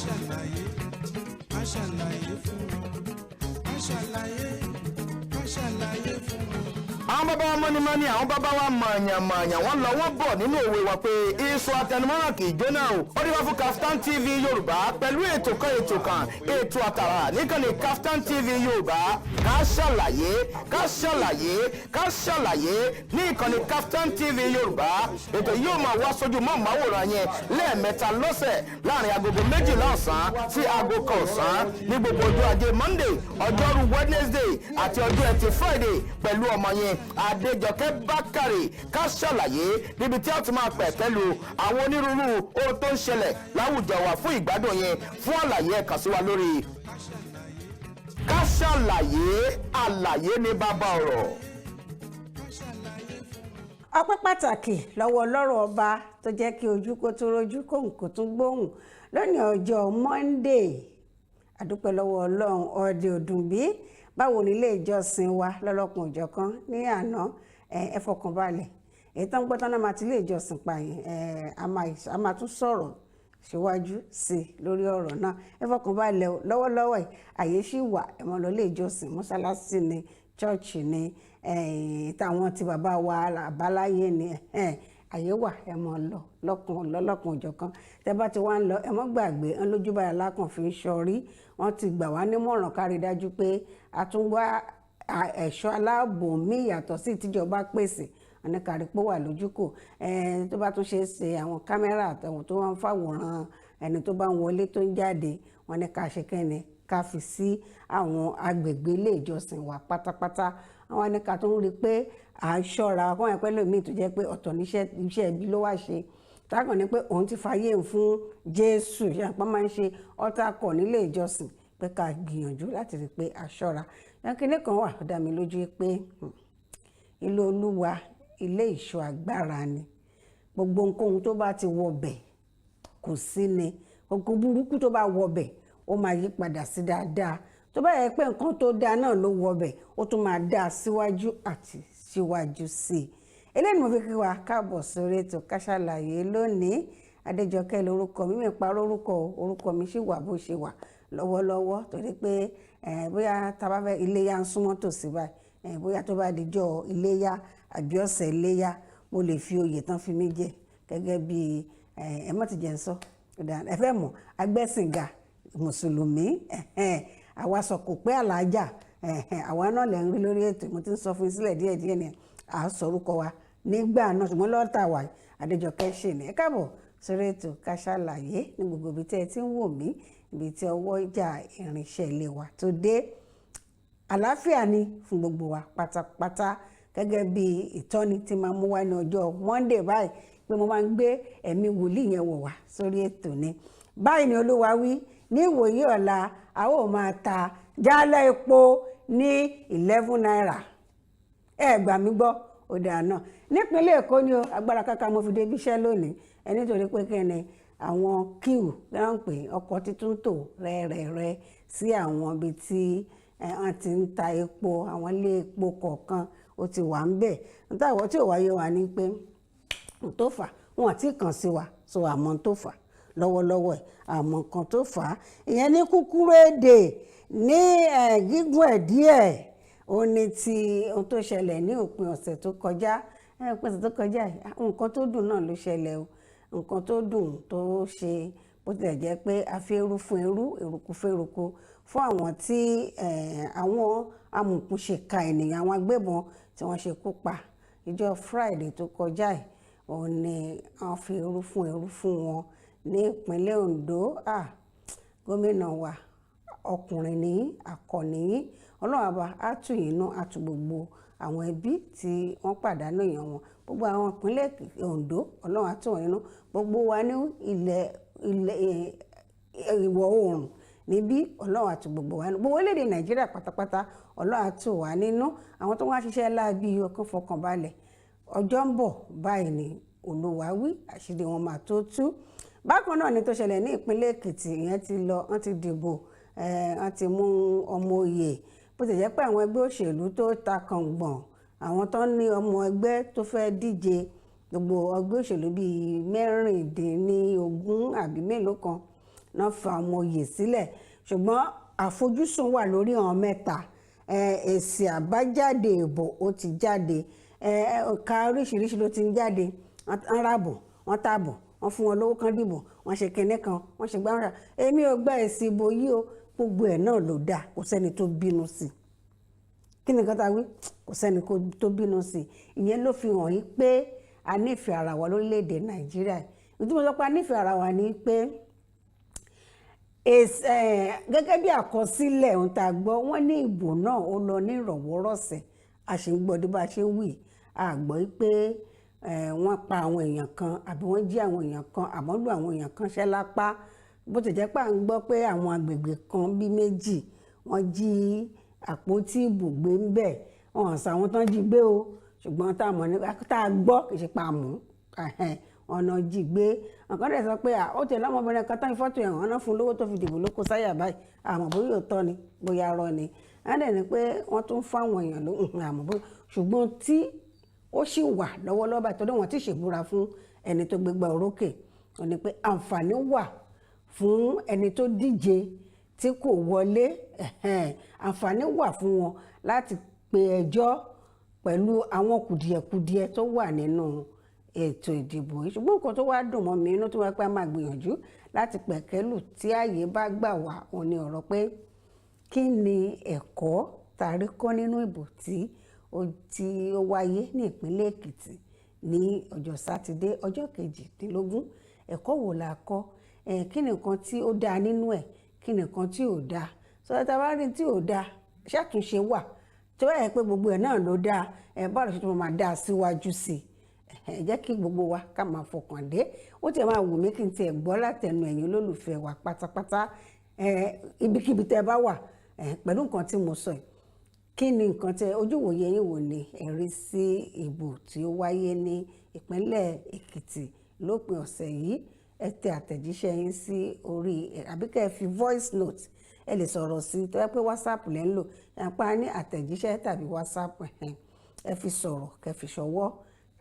Ṣàlàyé, ká ṣàlàyé fún wọn, ká ṣàlàyé, ká ṣàlàyé fún wọn. Àwọn bàbá wa mọ́nímọ́ní, àwọn bàbá wa mọ̀ọ̀yàn mọ̀ọ̀yàn, wọ́n lọ, wọ́n bọ̀ nínú òwe wa pé iṣu atẹnumọ́ràn kì í jóná o. Ó dé wá fún Kaftan TV Yorùbá pẹ̀lú ètò kan, ètò kan, ètò àtàrà níkànnì Kaftan TV Yorùbá, Ká Ṣàlàyé, Ká Ṣàlàyé, Ká Ṣàlàyé ní ìkànnì Kaftan TV Yorùbá. Ètò yìí yóò máa wá sójú mọ́ yẹn lẹ́ẹ̀mẹ́ta lọ́sẹ̀, láàrin agogo 12 ọ̀sán sí aago 1 ọ̀sán, ní gbogbo ọjọ́ ajé Monday, ọjọ́rú Wednesday àti ọjọ́ ẹtì Friday, pẹ̀lú ọmọ yẹn Adéjọkẹ́ Bákàrè. Ká Ṣàlàyé, níbi tí a ti máa pẹ̀ pẹ̀lú àwọn onírúurú ohun tó ń ṣẹlẹ̀ láwùjọ wa fún ìgbádùn yẹn. Fún àlàyé, ẹ kàn sí wa lórí Ká Ṣàlàyé. Àlàyé ní bàbá ọ̀rọ̀. Ọpẹ́ pàtàkì lọ́wọ́ ọlọ́rọ̀ ọba tó jẹ́ kí ojú kó tó rojú, kóhùn kó tún gbóhùn lónìí ọjọ́ Monday. Àdúpẹ́ lọ́wọ́ Ọlọ́run. Ọdẹ òdùnbí, báwo ní ilé ìjọsìn wa lọ́lọ́kun òjọ̀kan ní àná? Ẹ fọkàn balẹ̀, èyí tó ń gbọ́ tán náà máa ti ilé ìjọsìn pa yẹn, a máa tún sọ̀rọ̀ síwájú sí i lórí ọ̀rọ̀ náà. Ẹ fọkàn balẹ̀ o, lọ́wọ́lọ́wọ́ yìí àyè ṣì wà. Ẹ máa lọ ilé ìjọsìn, mọ́sálásí ni, chọ́ọ̀chì ni, táwọn tí bàbá wa àbáláyé ni, àyè wà. Ẹ máa lọ lọ́kàn lọ́lọ́kan òjọ̀kan. Tẹ́ bá ti wá ń lọ, ẹ má gbàgbé ń lójú báyà lákàn fi ń ṣọrí. Wọ́n ti gbà wá nímọ̀ràn kárí dájú pé a tún wá ẹ̀ṣọ́ aláàbò míì yàtọ̀ sí ìtìjọba pèsè. Wọn ní kárí pé ó wà lójúkò. Tó bá tún ṣe é ṣe, àwọn kámẹ́rà àtàwọn tó wọ́n ń fàwòrán ẹni tó bá ń wọlé, tó ń jáde, wọn ní ká ṣe kẹ́ni ká fi sí àwọn agbègbè ilé ìjọsìn wa pátápátá. Àwọn ní ká tó ń rí i pé à ń ṣọ́ra kọ́ ẹ̀ pẹ́lú mi tó jẹ́ pé ọ̀tọ̀ níṣẹ́, iṣẹ́ ibi ló wá ṣe tákàn ní pé òun ti fàyè fún Jésù. Ṣe àpá máa ń ṣe altar call nílé ìjọsìn, pé ká gbìyànjú láti rí i pé a ṣọ́ra. Kíní kan wà ó dá mi lójú pé ilé Olúwa, ilé ìṣọ́ agbára ni. Gbogbo ohunkóhun tó bá ti wọbẹ̀, kò sí ni gbogbo burúkú tó bá wọbẹ̀, ó máa yí padà sí dáadáa. Tó bá yẹ pé nǹkan tó dáa náà ló wọbẹ̀, ó tún máa dáa síwájú àti síwájú sí i. Eléyìí ni mo fi kí wa káàbọ̀ sórí ètò Ká Ṣàlàyé lónìí. Adéjọkẹ́ lórúkọ mi, mi parọ́ orúkọ, orúkọ mi sì wà bó ṣe wà lọ́wọ́lọ́wọ́, torí pé bóyá tá a bá fẹ́ iléyá ń súnmọ́ tòsí báyìí, bóyá tó bá dijọ́ iléyá àbí ọ̀sẹ̀ iléyá, mo lè fi oyè tán fi mí jẹ gẹ́gẹ́ bí ẹ mọ̀ ti jẹ́ ń sọ. Ẹ fẹ́ mọ̀ agbẹ́sìnga mùsùlùmí, àwa sọ kò pé àlàájá, àwa náà lẹ́ ń rí lórí ètò. Mo ti ń sọ fún yín sílẹ̀ díẹ̀díẹ̀ ni à ń sọ orúkọ wa nígbà náà, ṣùgbọ́n lọ́tà wà, Adéjọkẹ́ ṣì ní. Ẹ káàbọ̀ sórí ètò Ká Ṣàlàyé ní gbogbo ibi tí ẹ ti ń wò mí, ibi tí ọwọ́ ìjà irinṣẹ́ ilé wa tó dé. Àlàáfíà ni fún gbogbo wa pátápátá. Gẹ́gẹ́ bí ìtọ́ni tí máa mú wá ní ọjọ́ Monday báyìí, pé mo máa ń gbé ẹ̀mí wòlíì yẹn wọ̀ wá sórí ètò ni. Báyìí ni Olúwa wí: ní ìwòyí ọ̀la, a ó máa ta jálẹ̀ epo ní ₦11. Ẹ gbà mí gbọ́, ó dáa náà. Nípínlẹ̀ Èkó ni o. Agbára káká mo fi débi iṣẹ́ lónìí ẹ, nítorí pé kẹ́ni àwọn queue náà ń pè ọkọ̀ títún tò rẹ́rẹ́rẹ́ sí àwọn ibi tí wọ́n ti ń ta epo, àwọn ilé epo kọ̀ọ̀kan, ó ti wà ń bẹ̀. Nítawọn tí ò wáyé wa ni pé n tó fà wọn àti kàn sí wa so àmọ́ tó fà lọ́wọ́lọ́wọ́ ẹ̀, àmọ́ nǹkan tó fà á. Ìyẹn ní kúkúrú èdè. Ní gígùn ẹ̀ díẹ̀, ó ní ti ohun tó ṣẹlẹ̀ ní òpin ọ̀sẹ̀ tó kọjá. Òpin ọ̀sẹ̀ tó kọjá yìí, nǹkan tó dùn náà ló ṣẹlẹ̀ o. Nǹkan tó dùn tó ṣe, bó tilẹ̀ jẹ́ pé a fi eru fún eru, eruku fún eruku, fún àwọn tí àwọn amòòkùnṣìkà ènìyàn, àwọn agbébọn tí wọ́n ṣekú pa ìjọ Friday tó kọjá yìí, òun ni wọ́n fi eru fún eru fún wọn ní ìpínlẹ̀ Ondo. Ah, gómìnà wa, ọkùnrin ní, akọni yín. Ọlọ́run àbá á tù yín nú, á tù gbogbo àwọn ẹbí tí wọ́n pàdánù èèyàn wọn, gbogbo àwọn ìpínlẹ̀ Ondo, Ọlọ́run á tù wọ́n nínú. Gbogbo wa ní ilẹ̀ ìwọ̀ oòrùn níbí, Ọlọ́run á tù gbogbo wa nínú. Gbogbo orílẹ̀-èdè Nàìjíríà pátápátá, Ọlọ́run á tù wá nínú. Àwọn tó wá ṣiṣẹ́ láabi, ọkàn fọkàn balẹ̀, ọjọ́ ń bọ̀. Báyìí ni Olúwa wí, àṣírí wọn máa tó tú. Bákan náà ni tó ṣẹlẹ̀ ní ìpínlẹ̀ Èkìtì, ìyẹn ti lọ, wọ́n ti dìbò, wọ́n ti mú ọmọ oyè. Bó ti jẹ́ pé àwọn ẹgbẹ́ òṣèlú tó ta kàngbọ̀n, àwọn tó ní ọmọ ẹgbẹ́ tó fẹ́ díje, gbogbo ẹgbẹ́ òṣèlú bíi 16 àbí mélòó kan náà fa ọmọ oyè sílẹ̀, ṣùgbọ́n àfojúsùn wà lórí àwọn mẹ́ta. Èsì àbájáde ìbò ó ti jáde, ọ̀ka oríṣiríṣi ló ti ń jáde. Wọ́n rábò, wọ́n tààbò, wọ́n fún wọn lówó kan dìbò, wọ́n ṣe kinní kan, wọ́n ṣe gbáwọn. Èmi ò gba èsì ìbò yìí o. Gbogbo ẹ̀ náà ló dáa, kò sẹ́ni tó bínú sí i. Kí ni nǹkan tá a wí? Kò sẹ́ni tó bínú sí i. Ìyẹn ló fi hàn yín pé a nífẹ̀ẹ́ ara wa lórílẹ̀‐èdè Nàìjíríà. Ìdí mo sọ pé a nífẹ̀ẹ́ ara wa ni pé gẹ́gẹ́ bí àkọsílẹ̀ ohun tá a gbọ́, wọ́n ní ìbò náà ó lọ ní ìrọ̀wọ́rọ̀sẹ̀. A sì ń gbọ́ bí bá a ṣe ń wí, a gbọ́ pé wọ́n pa àwọn èèyàn kan àbí wọ́n jí àwọn èèyàn kan àmọ́ lu àwọn èèyàn kan ṣẹ́ lápá. Bó ti jẹ́ pé à ń gbọ́ pé àwọn agbègbè kan bíi méjì wọ́n jí àpótí ìbò gbé ń bẹ̀, wọ́n sọ àwọn tán jí gbé o, ṣùgbọ́n tá a mọ̀ ní tá a gbọ́ kì í ṣe pa mú ọ̀nà jí gbé. Nǹkan dẹ̀ sọ pé ó tẹ̀lé ọmọbìnrin kan tán fọ́tò ẹ̀wọ̀n náà fún lówó tó fi dìbò ló kó sáyà báyìí. Àmọ́ bóyá òótọ́ ni, bóyá arọ́ ni. Wọ́n dẹ̀ ní pé wọ́n tún fáwọn èèyàn ló, àmọ́ bóyá, ṣùgbọ́n tí ó sì wà lọ́wọ́lọ́wọ́ báyìí torí wọ́n ti ṣèbúra fún ẹni tó gbégbá orókè, ó ní pé àǹfààní wà fún ẹni tó díje tí kò wọlé, àǹfààní wà fún wọn láti pe ẹjọ́ pẹ̀lú àwọn kùdìẹ̀kudiẹ tó wà nínú ètò ìdìbò yìí. Ṣùgbọ́n nǹkan tó wá dùn mọ́ mi inú tó wá pé a máa gbìyànjú láti pẹ̀kẹ́lù tí ààyè bá gbà wá, òun ni ọ̀rọ̀ pé kí ni ẹ̀kọ́ tá a rí kọ́ nínú ìbò tí ó wáyé ní ìpínlẹ̀ Èkìtì ní ọjọ́ Sátidé, ọjọ́ 18. Ẹ̀kọ́ wo la kọ́? Kí ni nǹkan tí ó dáa nínú ẹ̀, kí ni nǹkan tí ò dáa? Sọ tá a bá rí tí ò dáa, ṣàtúnṣe wà. Tó bá yẹ pé gbogbo ẹ̀ náà ló dáa, báwo ló ṣe tó máa dáa síwájú sí i? Ẹ jẹ́ kí gbogbo wa ká máa fọkàn dé. Ó tiẹ̀ máa wù mí kí n tiẹ̀ gbọ́ látẹnu ẹ̀yin olólùfẹ́ wa pátápátá, ibikíbi tẹ́ bá wà, pẹ̀lú nǹkan tí mo sọ yìí. Kí ni nǹkan tẹ ojúwòye yín wò ní ẹ̀rí sí ìbò tí ó wáyé ní ìpínlẹ̀ Èkìtì lópin ọ̀sẹ̀ yìí? Ẹ tẹ àtẹ̀jíṣẹ́ yín sí orí, àbí kẹ́ ẹ fi voice note, ẹ lè sọ̀rọ̀ sí tó yẹ pé WhatsApp lẹ́ ń lò, ẹ pa ní àtẹ̀jíṣẹ́ tàbí WhatsApp, ẹ fi sọ̀rọ̀ kẹ́ fi ṣọwọ́.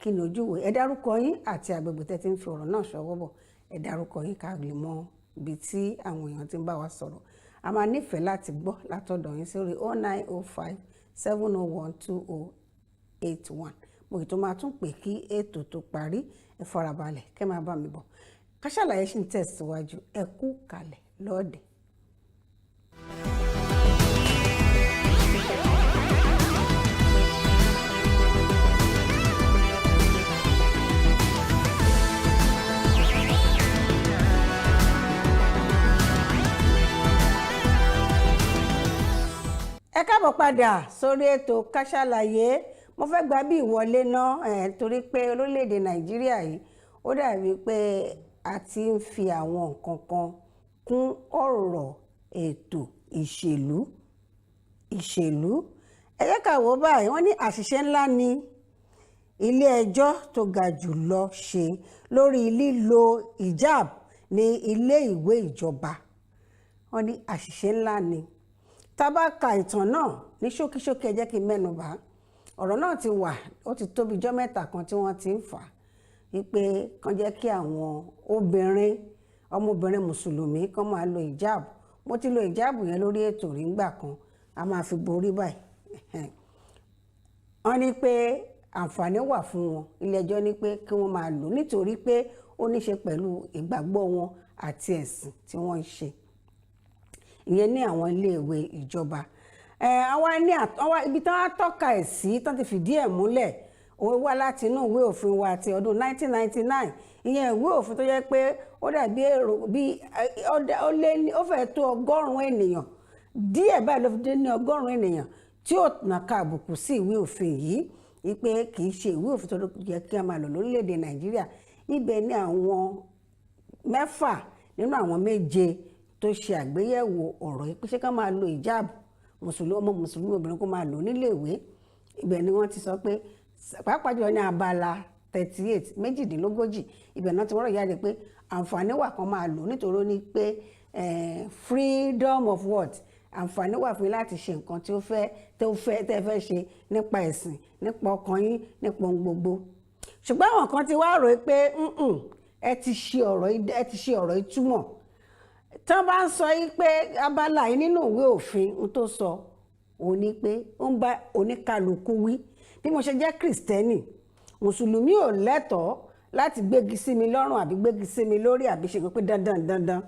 Kí ni ojúwòye? Ẹ dárúkọ yín àti agbègbè tẹ́ ti ń fi ọ̀rọ̀ náà ṣọwọ́ bọ̀. Ẹ dárúkọ yín ká lè mọ ibi tí àwọn èèyàn ti ń bá wa sọ̀rọ̀. A máa nífẹ̀ẹ́ láti gbọ́ látọ̀dọ̀ yín sórí 0905 701 2081. Mo ì tó máa tún pè kí ètò tó parí. Ẹ farabalẹ̀ kẹ́ máa bá mi bọ̀. Ká Ṣàlàyé ṣì ń tẹ̀síwájú. Ẹ kú kalẹ̀ lọ́ọ̀dẹ̀. Ẹ káàbọ̀ padà sórí ètò Ká Ṣàlàyé. Mo fẹ́ gba bí ìwọlé náà, torí pé orílẹ̀-èdè Nàìjíríà yìí ó dàbí pé a ti ń fi àwọn nǹkan kan kún ọ̀rọ̀ ètò ìṣèlú. Ẹ jẹ́ ká wò báyìí. Wọ́n ní àṣìṣe ńlá ni ilé ẹjọ́ tó ga jù lọ ṣe lórí lílo hijab ní ilé ìwé ìjọba. Wọ́n ní àṣìṣe ńlá ni. Tá bá ka ìtàn náà ní ṣókíṣókí, ẹ jẹ́ kí n mẹ́nu bà. Ọ̀rọ̀ náà ti wà, ó ti tóbi jọ́ mẹ́ta kan tí wọ́n ti ń fà á wípé kàn jẹ́ kí àwọn obìnrin, ọmọbìnrin mùsùlùmí kàn máa lo hijab. Mo ti lo hijab yẹn lórí ètò rí ńgbà kan, a máa fi borí báyìí. Wọ́n ní pé àǹfààní wà fún wọn, ilé ẹjọ́ ní pé kí wọ́n máa lò nítorí pé ó ní ṣe pẹ̀lú ìgbàgbọ́ wọn àti ẹ̀sìn tí wọ́n ń ṣe. Ìyẹn ní àwọn iléèwé ìjọba. Àwa ní ibi tí wọ́n tọ́ka ẹ̀ sí tán ti fìdí ẹ̀ múlẹ̀, ó wá láti inú ìwé òfin wa ti ọdún 1999. Ìyẹn ìwé òfin tó jẹ́ pé ó dàbí èrò bí ó lé ní ó fẹ́ tó 100 ènìyàn díẹ̀ báyìí ló fi dé ní 100 ènìyàn tí ó nàka àbùkù sí ìwé òfin yìí, wípé kì í ṣe ìwé òfin tó yẹ kí a máa lò lórílẹ̀‐èdè Nàìjíríà. Ibẹ̀ ni àwọn 6 nínú àwọn 7 tó ṣe àgbéyẹ̀wò ọ̀rọ̀ yìí pé ṣé ká máa lo hijab, mùsùlùmí, ọmọ mùsùlùmí obìnrin kó máa lò níléèwé. Ibẹ̀ ni wọ́n ti sọ pé pàápàá jùlọ ní abala 38, 38, ibẹ̀ náà ti wọ́n rọ̀ jáde pé àǹfààní wà kan máa lò nítorí ní pé freedom of what, àǹfààní wà fún yín láti ṣe nǹkan tí ó fẹ́ tó fẹ́ tẹ́ fẹ́ ṣe nípa ẹ̀sìn, nípa ọkàn yín, nípa ohun gbogbo. Ṣùgbọ́n àwọn kan ti wá rò pé ẹ ti ṣe ọ̀rọ̀ ìtumọ̀. Tí wọ́n bá ń sọ yìí pé abala yìí nínú ìwé òfin, ń tó sọ òun ni pé ó ń bá oníkálukú wí. Bí mo ṣe jẹ́ Kìrìsìtẹ́nì, Mùsùlùmí ò lẹ́tọ̀ọ́ láti gbégi sí mi lọ́rùn àbí gbégi sí mi lórí àbí ṣe pé dandan dandan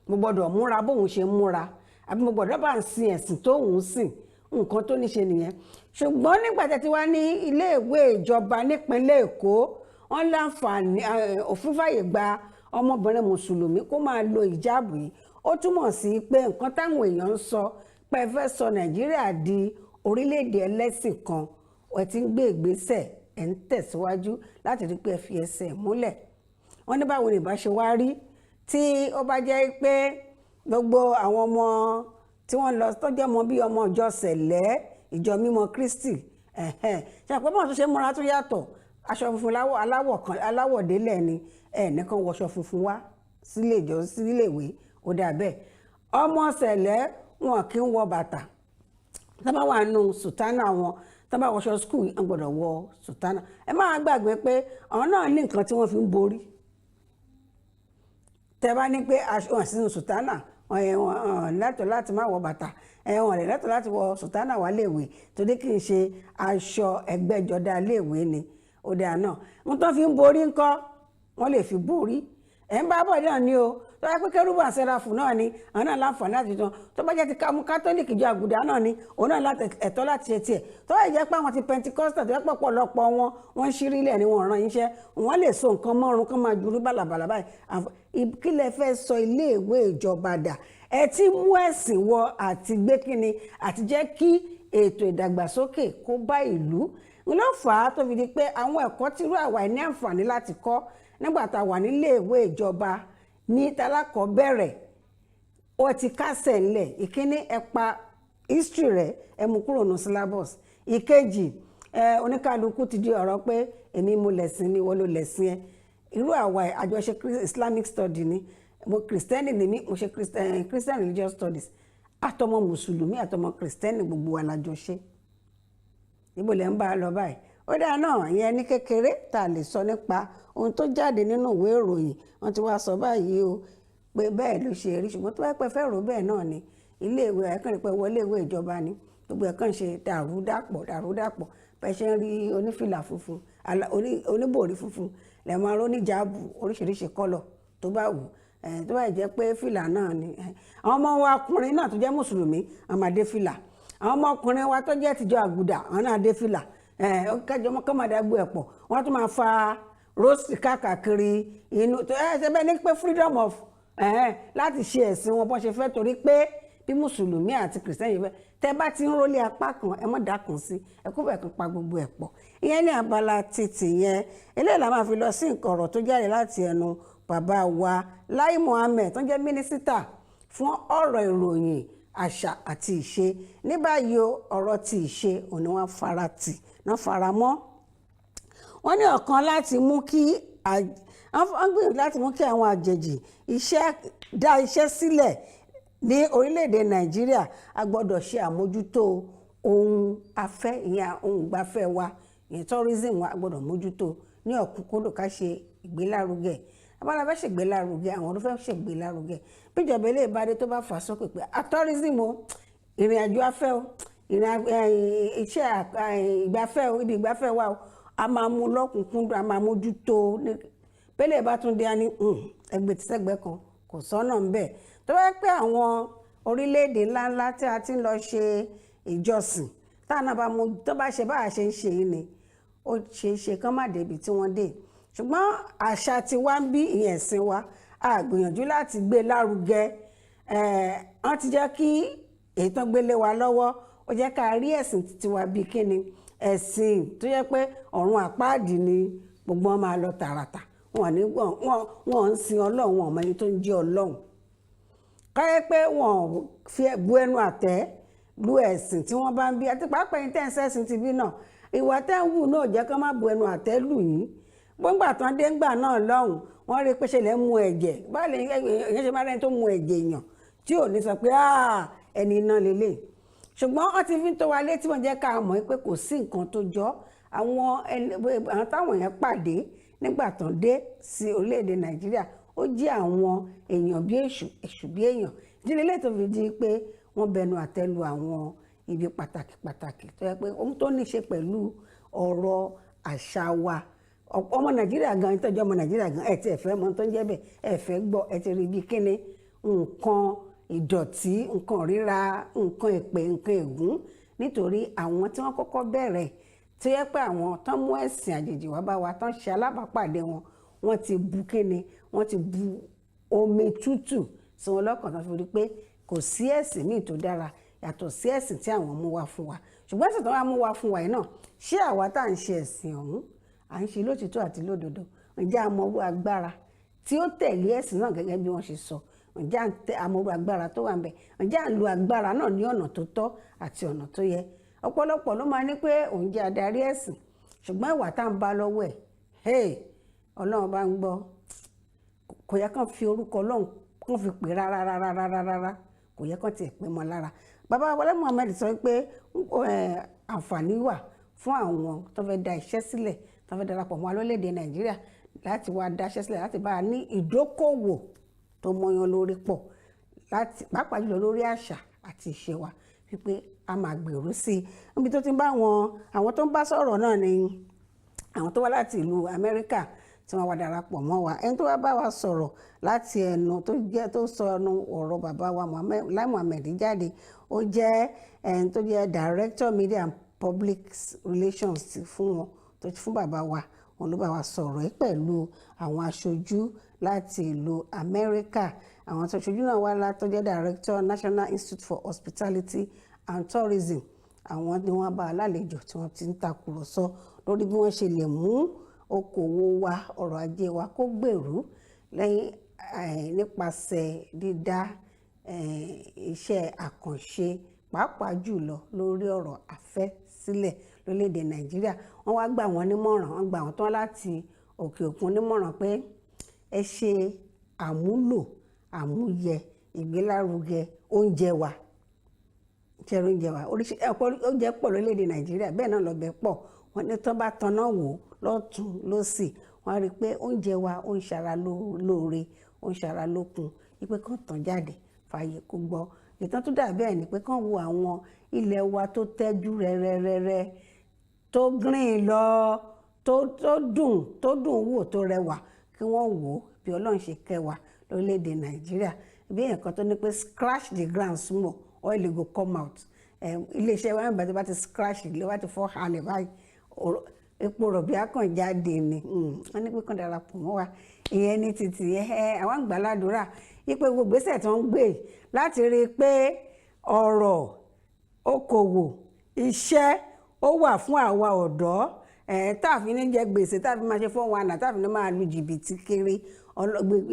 mo gbọ́dọ̀ múra bóun ṣe ń múra, àbí mo gbọ́dọ̀ bá ń sin ẹ̀sìn tóun ń sìn. Nǹkan tó ní ṣe nìyẹn. Ṣùgbọ́n nígbà tí a ti wá ní iléèwé ìjọba nípínlẹ̀ Èkó, wọ́n láǹfààní, òfin fàyè gba ọmọbìnrin Mùsùlùmí kó máa lo ìjáàbù yìí, ó túmọ̀ sí pé nǹkan táwọn èèyàn ń sọ pé ẹ fẹ́ sọ Nàìjíríà di orílẹ̀-èdè ẹlẹ́sìn kan, ẹ ti ń gbé ìgbésẹ̀, ẹ̀ ń tẹ̀síwájú láti rí pé ẹ fi ẹsẹ̀ múlẹ̀. Wọ́n ní báwo ni ìbá ṣe wá rí tí ó bá jẹ́ pé gbogbo àwọn ọmọ tí wọ́n lọ tó jẹ́ ọmọ bíi ọmọ ìjọ Sẹ̀lẹ́, Ìjọ Mímọ́ Kristi, ṣe àpò báwọn tó ṣe múra tó yàtọ̀, aṣọ funfun aláwọ̀ kan aláwọ̀ délẹ̀ ni, ẹ̀ nìkan wọṣọ funfun wá sílé ìjọ, sílé ìwé, ó dà bẹ́ẹ̀. Ọmọ Sẹ̀lẹ́, wọn kì í wọ bàtà tó bá wà nù sùtánà wọn. Tó bá wọṣọ school, wọn gbọ́dọ̀ wọ sùtánà. Ẹ máa gbàgbé pé àwọn náà ní nǹkan tí wọ́n fi ń borí. Tẹ bá ní pé aṣọ wọn sínú sùtánà, wọn lẹ́tọ̀ọ́ láti má wọ bàtà, wọn lè lẹ́tọ̀ọ́ láti wọ sùtánà wá léèwé torí kì í ṣe aṣọ ẹgbẹ́jọdá léèwé ni. Ó dáa náà, wọn tó fi ń borí ńkọ́? Wọ́n lè fi borí. Ẹ̀ ń bá bọ̀ náà ni o. Tó bá pé Kérúbù Àsẹ́ráfù náà ni, àwọn náà láǹfààní láti tán. Tó bá jẹ́ ti Kátólíìkì, jọ Àgùdá náà ni, òun náà láti ẹ̀tọ́ láti ṣe tiẹ̀. Tó bá jẹ́ pé àwọn ti Pentecostal, tó yẹ pọ̀ pọ̀lọpọ̀ wọn, wọ́n ń ṣírí ilẹ̀ ni, wọ́n ràn iṣẹ́, wọ́n lè so nǹkan mọ́run kán máa jurú bàlàbàlà báyìí. Kí lẹ fẹ́ sọ iléèwé ìjọba dà? Ẹ ti mú ẹ̀sìn wọ àti gbé kínni àti jẹ́ kí ètò ìdàgbàsókè kó bá ìlú ló fà á tó fi di pé àwọn ẹ̀kọ́ tírú àwa ní àǹfààní láti kọ́ nígbà tá a wà níléèwé ìjọba ní tálákọ̀ọ́bẹ̀rẹ̀, ó ti kásẹ̀ ńlẹ̀. Ìkíní, ẹ pa history rẹ̀, ẹ mú kúrò ní syllabus. Ìkejì, ẹ oníkálukú ti di ọ̀rọ̀ pé èmi mo lẹ̀sìn mi, wọ́n ló lẹ̀sìn ẹ. Irú àwa àjọṣe Islamic study ni mo, Kristẹni ni mí, mo ṣe Christian religious studies. Àtọmọ Mùsùlùmí, àtọmọ Kristẹni, gbogbo wa la jọ ṣe. Ibo lẹ ń bá a lọ báyìí? Ó dáa náà, ìyẹn ní kékeré tá a lè sọ nípa ohun tó jáde nínú ìwé ìròyìn. Wọ́n ti wá sọ báyìí o pé bẹ́ẹ̀ ló ṣe rí. Ṣùgbọ́n tó bá pẹ́ fẹ́ rò bẹ́ẹ̀ náà ni, iléèwé ẹ̀kan pẹ́ wọlé ìwé ìjọba ni gbogbo ẹ̀kan ṣe dàrúdàpọ̀ dàrúdàpọ̀. Bẹ́ẹ̀ ṣe ń rí onífìlà funfun, oníbòrí funfun, lẹ̀ máa róníjàbù oríṣiríṣi colour tó bá wù, tó bá jẹ́ pé fìlà náà ni. Àwọn ọmọ wa ọkùnrin náà tó jẹ́ Mùsùlùmí, àwọn máa dé fìlà. Àwọn ọmọkùnrin wa tó jẹ́ tìjọ Àgùdà, àwọn náà dé fìlà. Kẹjọ ọmọ kọ́mọdé gbé ẹ̀ pọ̀, wọ́n tún máa fa rosy káàkiri inú tó ẹ ṣe bẹ́ẹ̀ ní pé freedom of láti ṣe ẹ̀sìn wọn bọ́n ṣe fẹ́, torí pé bí Mùsùlùmí àti Kìrìsìtẹ́nì fẹ́. Tẹ bá ti ń rólé apá kan, ẹ mọ̀ dákun sí ẹ kó bẹ̀ kan pa gbogbo ẹ̀ pọ̀. Ìyẹn ní abala títì yẹn. Eléyìí la máa fi lọ sí nǹkan ọ̀rọ̀ tó jáde láti ẹnu bàbá wa Lai Mohammed, tó ń jẹ́ mínísítà fún ọ̀rọ̀ ìròyìn, àṣà àti ìṣe. Ní báyìí o, ọ̀rọ̀ ti ìṣe òní wọn fara tì náà fara mọ́. Wọ́n ní ọ̀kan láti mú kí wọ́n gbìyànjú láti mú kí àwọn àjèjì iṣẹ́ dá iṣẹ́ sílẹ̀ ní orílẹ̀-èdè Nàìjíríà. A gbọ́dọ̀ ṣe àmójútó ohun afẹ́, ìyẹn ohun ìgbafẹ́ wa, ìyẹn tourism wa. A gbọ́dọ̀ mójútó ní ọ̀kúnkúndùn, ká ṣe ìgbélárugẹ. Abala fẹ́ ṣègbélárugẹ, àwọn ló fẹ́ ṣègbélárugẹ. Bíjọba ilé ìbádé tó bá fà sókè pé a tourism o, ìrìn àjò afẹ́ o, ìrìn iṣẹ́ ìgbafẹ́ o, ibi ìgbafẹ́ wa o, a máa mú lọ́kùnkúndùn, a máa mójútó. Pélé bá tún dé, a ní ẹgbẹ́ tí sẹ́gbẹ́ kan kò sọ́nà ń bẹ̀. Tó bá pẹ́ àwọn orílẹ̀-èdè ńláńlá tí a ti ń lọ ṣe ìjọsìn, táwọn náà bá mú tó bá ṣe bá a ṣe ń ṣe yìí ni, ó ṣe é ṣe kán má débi tí wọ́n dé. Ṣùgbọ́n àṣà tiwa ń bí, ìyẹn ẹ̀sìn wa, a gbìyànjú láti gbé lárugẹ. Wọ́n ti jẹ́ kí èyí tán gbé lé wa lọ́wọ́, ó jẹ́ ká rí ẹ̀sìn tiwa bíi kíni, ẹ̀sìn tó yẹ pé ọ̀run àpáàdì ni gbogbo wọn máa lọ tààràtà. Wọn ní wọn ń sin Ọlọ́run, wọn mọ ẹni tó ń jẹ́ Ọlọ́run. Káyẹ́ pé wọn fi bu ẹnu àtẹ́ lu ẹ̀sìn tí wọ́n bá ń bí, àti pàápàá ẹni tẹ́ ń sẹ́sìn ti bí náà, ìwà tẹ́ ń wù náà jẹ́ kán má bu ẹnu àtẹ́ lù yín. Gbọ́ngbà tán dé ńgbà náà lọ́hùn, wọ́n rí pé ṣẹlẹ̀ ń mu ẹ̀jẹ̀. Báwo lè èèyàn ṣe máa rẹ́ni tó mu ẹ̀jẹ̀ èèyàn tí ò ní sọ pé ẹni iná lélẹ̀? Ṣùgbọ́n wọ́n ti fi ń tó wa létí, wọ́n jẹ́ ká mọ̀ pé kò sí nǹkan tó jọ. Àwọn táwọn èèyàn pàdé nígbà tán dé sí orílẹ̀-èdè Nàìjíríà, Ó jẹ́ àwọn èèyàn bí èṣù, èṣù bí èèyàn. Ìdílé lè tó fi di pé wọ́n bẹnu àtẹ́ lu àwọn ibi pàtàkì pàtàkì tó yẹ pé ohun tó ní ṣe pẹ̀lú ọ̀rọ̀ àṣà wa. Ọmọ Nàìjíríà gan, ìtọ́jú ọmọ Nàìjíríà gan, ẹ̀ tí ẹ̀ fẹ́ mọ tó ń jẹ́ bẹ́ẹ̀, ẹ̀ fẹ́ gbọ́, ẹ̀ ti rí bí kíni, nǹkan ìdọ̀tí, nǹkan ríra, nǹkan èpè, nǹkan ègún, nítorí àwọn tí wọ́n kọ́kọ́ bẹ̀rẹ̀, tó yẹ pé àwọn tán mú ẹ̀sìn àjèjì wá bá wa, tán ṣe alábàápàdé wọn, wọ́n ti bu kíni, wọ́n ti bu omi tútù sí wọn lọ́kàn, tán fi rí pé kò sí ẹ̀sìn míì tó dára yàtọ̀ sí ẹ̀sìn tí àwọn mú wá fún wa. Ṣùgbọ́n ẹ̀sìn tó wá mú wá fún wa yìí náà, ṣé àwa tá à ń ṣe ẹ̀sìn ọ̀hún, à ń ṣe lótìtọ́ àti lódodo? Ǹjẹ́ a mọ irú agbára tí ó tẹ̀lé ẹ̀sìn náà gẹ́gẹ́ bí wọ́n ṣe sọ? Ǹjẹ́ a mọ irú agbára tó wà ń bẹ̀? Ǹjẹ́ à ń lo agbára náà ní ọ̀nà tó tọ́ àti ọ̀nà tó yẹ? Ọ̀pọ̀lọpọ̀ ló máa ní pé òun jẹ́ adarí ẹ̀sìn, ṣùgbọ́n ìwà tá à ń bá lọ́wọ́ ẹ̀, hey, Ọlọ́run bá ń gbọ́, kò yẹ kán fi orúkọ Ọlọ́run kán fi pè rárá rárá rárá rárá, kò yẹ kán tiẹ̀ pè mọ́ lára. Bàbá Bọ́lá Muhammed sọ pé àǹfààní wà fún àwọn tó fẹ́ da iṣẹ́ sílẹ̀, tó fẹ́ darapọ̀ mọ́ lórílẹ̀‐èdè Nàìjíríà láti wá dá iṣẹ́ sílẹ̀, láti bá a ní ìdókòwò tó mọyán lórí pọ̀, láti pàápàá jùlọ lórí àṣà àti ìṣe wa, wípé a máa gbèrú sí i. Níbi tó ti ń bá wọn, àwọn tó ń bá sọ̀rọ̀ náà ni àwọn tó wá láti ìlú Amẹ́ríkà tí wọ́n wá darapọ̀ mọ́ wa. Ẹni tó wá bá wa sọ̀rọ̀ láti ẹnu tó jẹ́ tó sọ ẹnu ọ̀rọ̀ bàbá wa Lai Muhammed jáde, ó jẹ́ ẹni tó jẹ́ Director, Media and Public Relations fún wọn, tó fún bàbá wa. Wọn ló bá wa sọ̀rọ̀ ẹ́ pẹ̀lú àwọn aṣojú láti ìlú Amẹ́ríkà. Àwọn aṣojú náà wá látọ́ jẹ́ Director, National Institute for Hospitality and Tourism. Àwọn ni wọ́n bá alálejò tí wọ́n ti ń takùrọ̀sọ lórí bí wọ́n ṣe lè mú okòwò wa, ọrọ̀ ajé wa kó gbèrú lẹ́yìn nípasẹ̀ dídá iṣẹ́ àkànṣe, pàápàá jùlọ lórí ọ̀rọ̀ afẹ́ sílẹ̀ lórílẹ̀‐èdè Nàìjíríà. Wọ́n wá gbà wọ́n nímọ̀ràn, wọ́n gbà wọ́n tán láti òkè òkun nímọ̀ràn pé ẹ ṣe àmúlò, àmúyẹ, ìgbélárugẹ oúnjẹ wa. Jẹ oúnjẹ wa, oríṣi ọ̀pọ̀ oúnjẹ pọ̀ lórílẹ̀‐èdè Nàìjíríà, bẹ́ẹ̀ náà lọ́bẹ̀ pọ̀. Wọ́n ní tó bá tanná wò lọ́tún lọ́sì, wọ́n á rí i pé oúnjẹ wa ó ń ṣara lóore, ó ń ṣara lókun, wípé kàn tàn jáde fààyè kó gbọ́. Ìtàn tó dà bẹ́ẹ̀ ni pé kàn wo àwọn ilẹ̀ wa tó tẹ́jú rẹ́rẹ́rẹ́rẹ́, tó green lọ, tó dùn wò, tó rẹwà, kí wọ́n wò ó bí Ọlọ́run ṣe kẹ́ wa lórílẹ̀‐èdè Nàìjíríà. Bí èèyàn kan tó ní pé "Scratch the ground small, oil go come out." Iléeṣẹ́ wa nígbà tó bá ti scratch ilé wa, ti fọ́ halẹ̀ báyìí, epo rọ̀bì á kàn jáde ni. Wọ́n ní pé kàn darapọ̀ mọ́ wa. Ìyẹn ní títì ẹ. Àwọn àgbàládùúrà wípé gbogbo ìgbésẹ̀ tó ń gbé láti rí i pé ọ̀rọ̀ okòwò, iṣẹ́ ó wà fún àwa ọ̀dọ́, tá a fi ní jẹ gbèsè, tá a fi máa ṣe 419, tá a fi ní máa lu jìbìtì kiri,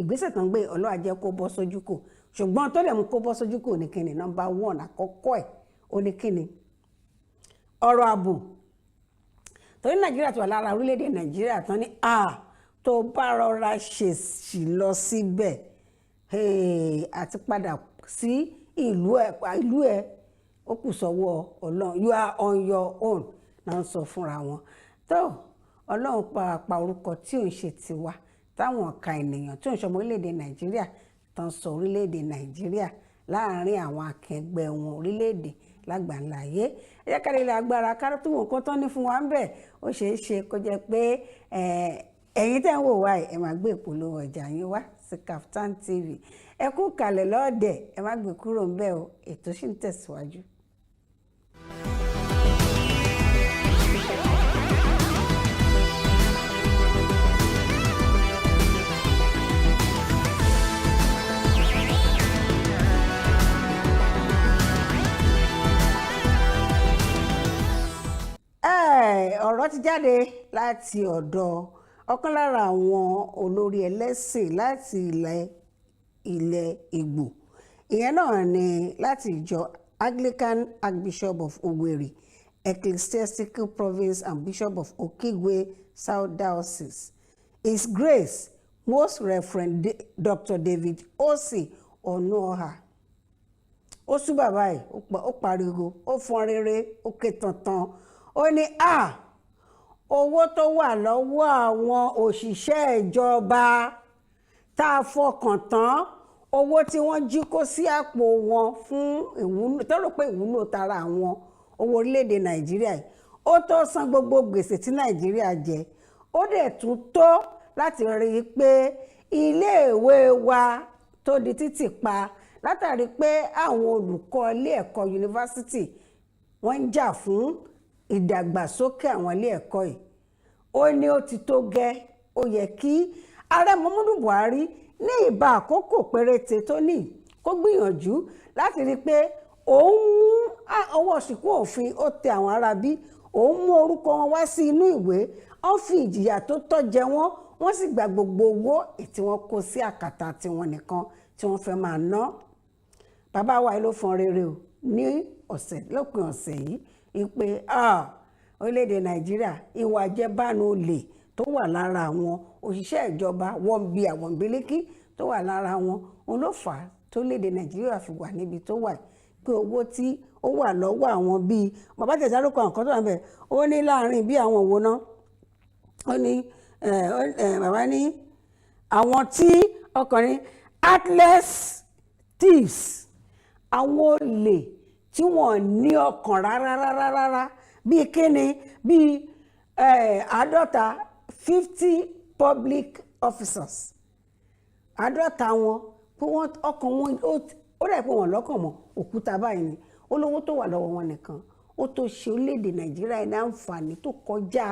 ìgbésẹ̀ tó ń gbé, Ọlọ́run á jẹ́ kó bọ́ sójú kò. Ṣùgbọ́n tó lè mú kó bọ́ sójú kò ní kíni? Number one, àkọ́kọ́ ẹ̀, ó ní kíni? Ọ̀rọ̀ ààbò. Torí Nàìjíríà tó wà lára orílẹ̀-èdè Nàìjíríà tán ní a tó bá rọra ṣèṣì lọ síbẹ̀ àti padà sí ìlú ẹ̀, ó kù sọ́wọ́ Ọlọ́run. "You are on your own" náà ń sọ fúnra wọn. Tó Ọlọ́run pa orúkọ tí ò ń ṣe tiwa, táwọn ọ̀ka ènìyàn tí ò ń ṣọmọ orílẹ̀-èdè Nàìjíríà tán sọ orílẹ̀-èdè Nàìjíríà láàárín àwọn akẹgbẹ́ wọn orílẹ̀-èdè lágbàńlá ayé. Ẹ jẹ́ ká lè lè agbára ká tó wọn kó tán ní fún wa ń bẹ̀. Ó ṣeé ṣe kó jẹ́ pé ẹ̀yin tẹ́ ń wò wá, ẹ máa gbé ìpolówó ọjà yín wá sí Kaftan TV. Ẹ kú kalẹ̀ lọ́ọ̀dẹ̀, ẹ má gbé kúrò ń bẹ̀ o, ètò sì ń tẹ̀síwájú. Ọ̀rọ̀ ti jáde láti ọ̀dọ̀ ọ̀kan lára àwọn olórí ẹlẹ́sìn láti ilẹ̀ Ìgbò. Ìyẹn náà ni láti ìjọ Anglican, Archbishop of Owerri Ecclesiastical Province and Bishop of Okigwe South Diocese, His Grace Most Reverend Dr. David Osi Onuoha. Ó sú bàbá ẹ̀, ó pariwo, ó fọn rere, ó ké tantan, ó ní a owó tó wà lọ́wọ́ àwọn òṣìṣẹ́ ìjọba. Tá a fọkàn tán, owó tí wọ́n jí kó sí àpò wọn fún ìwúlò tó rò pé ìwúlò tara àwọn, owó orílẹ̀-èdè Nàìjíríà yìí, ó tó san gbogbo gbèsè tí Nàìjíríà jẹ. Ó dẹ̀ tún tó láti rí i pé iléèwé wa tó di títì pa látàrí pé àwọn olùkọ́ ilé ẹ̀kọ́ yunifásitì wọ́n ń jà fún ìdàgbàsókè àwọn ilé ẹ̀kọ́ yìí. Ó ní ó ti tó gẹ́, ó yẹ kí Ààrẹ Muhammadu Buhari ní ìbá àkókò péréte tó ní kó gbìyànjú láti rí i pé òun mú ọwọ́ ṣìkún òfin ó tẹ àwọn aráabí, òun mú orúkọ wọn wá sí inú ìwé, wọ́n fi ìjìyà tó tọ́ jẹ wọ́n, wọ́n sì gba gbogbo owó tí wọ́n kó sí àkàtà tiwọn nìkan tí wọ́n fẹ́ máa ná. Bàbá wa ló fọn rere o ní ọ̀sẹ̀, lópin ọ̀sẹ̀ yìí, wípé orílẹ̀-èdè Nàìjíríà, ìwà àjẹbánu, olè tó wà lára àwọn òṣìṣẹ́ ìjọba, wọ́n bí àwọn bílíkì tó wà lára wọn, òun ló fà á tó léde Nàìjíríà fi wà níbi tó wà, pé owó tí ó wà lọ́wọ́ àwọn bíi bàbá tẹ̀sán kan tó wà níbẹ̀. Ó ní láàrin bí àwọn òwò náà, ó ní bàbá ní àwọn tí ọkùnrin heartless thieves, àwọn olè tí wọ́n ní ọkàn rárá rárá rárá, bíi kíni, bíi 50, 50 public officers, 50 wọn, pé wọ́n ọkàn wọn ó rẹ̀ pé wọ́n lọ́kàn mọ́ òkúta báyìí ni. Olówó tó wà lọ́wọ́ wọn nìkan, ó tó ṣe orílẹ̀-èdè Nàìjíríà ní àǹfààní tó kọjá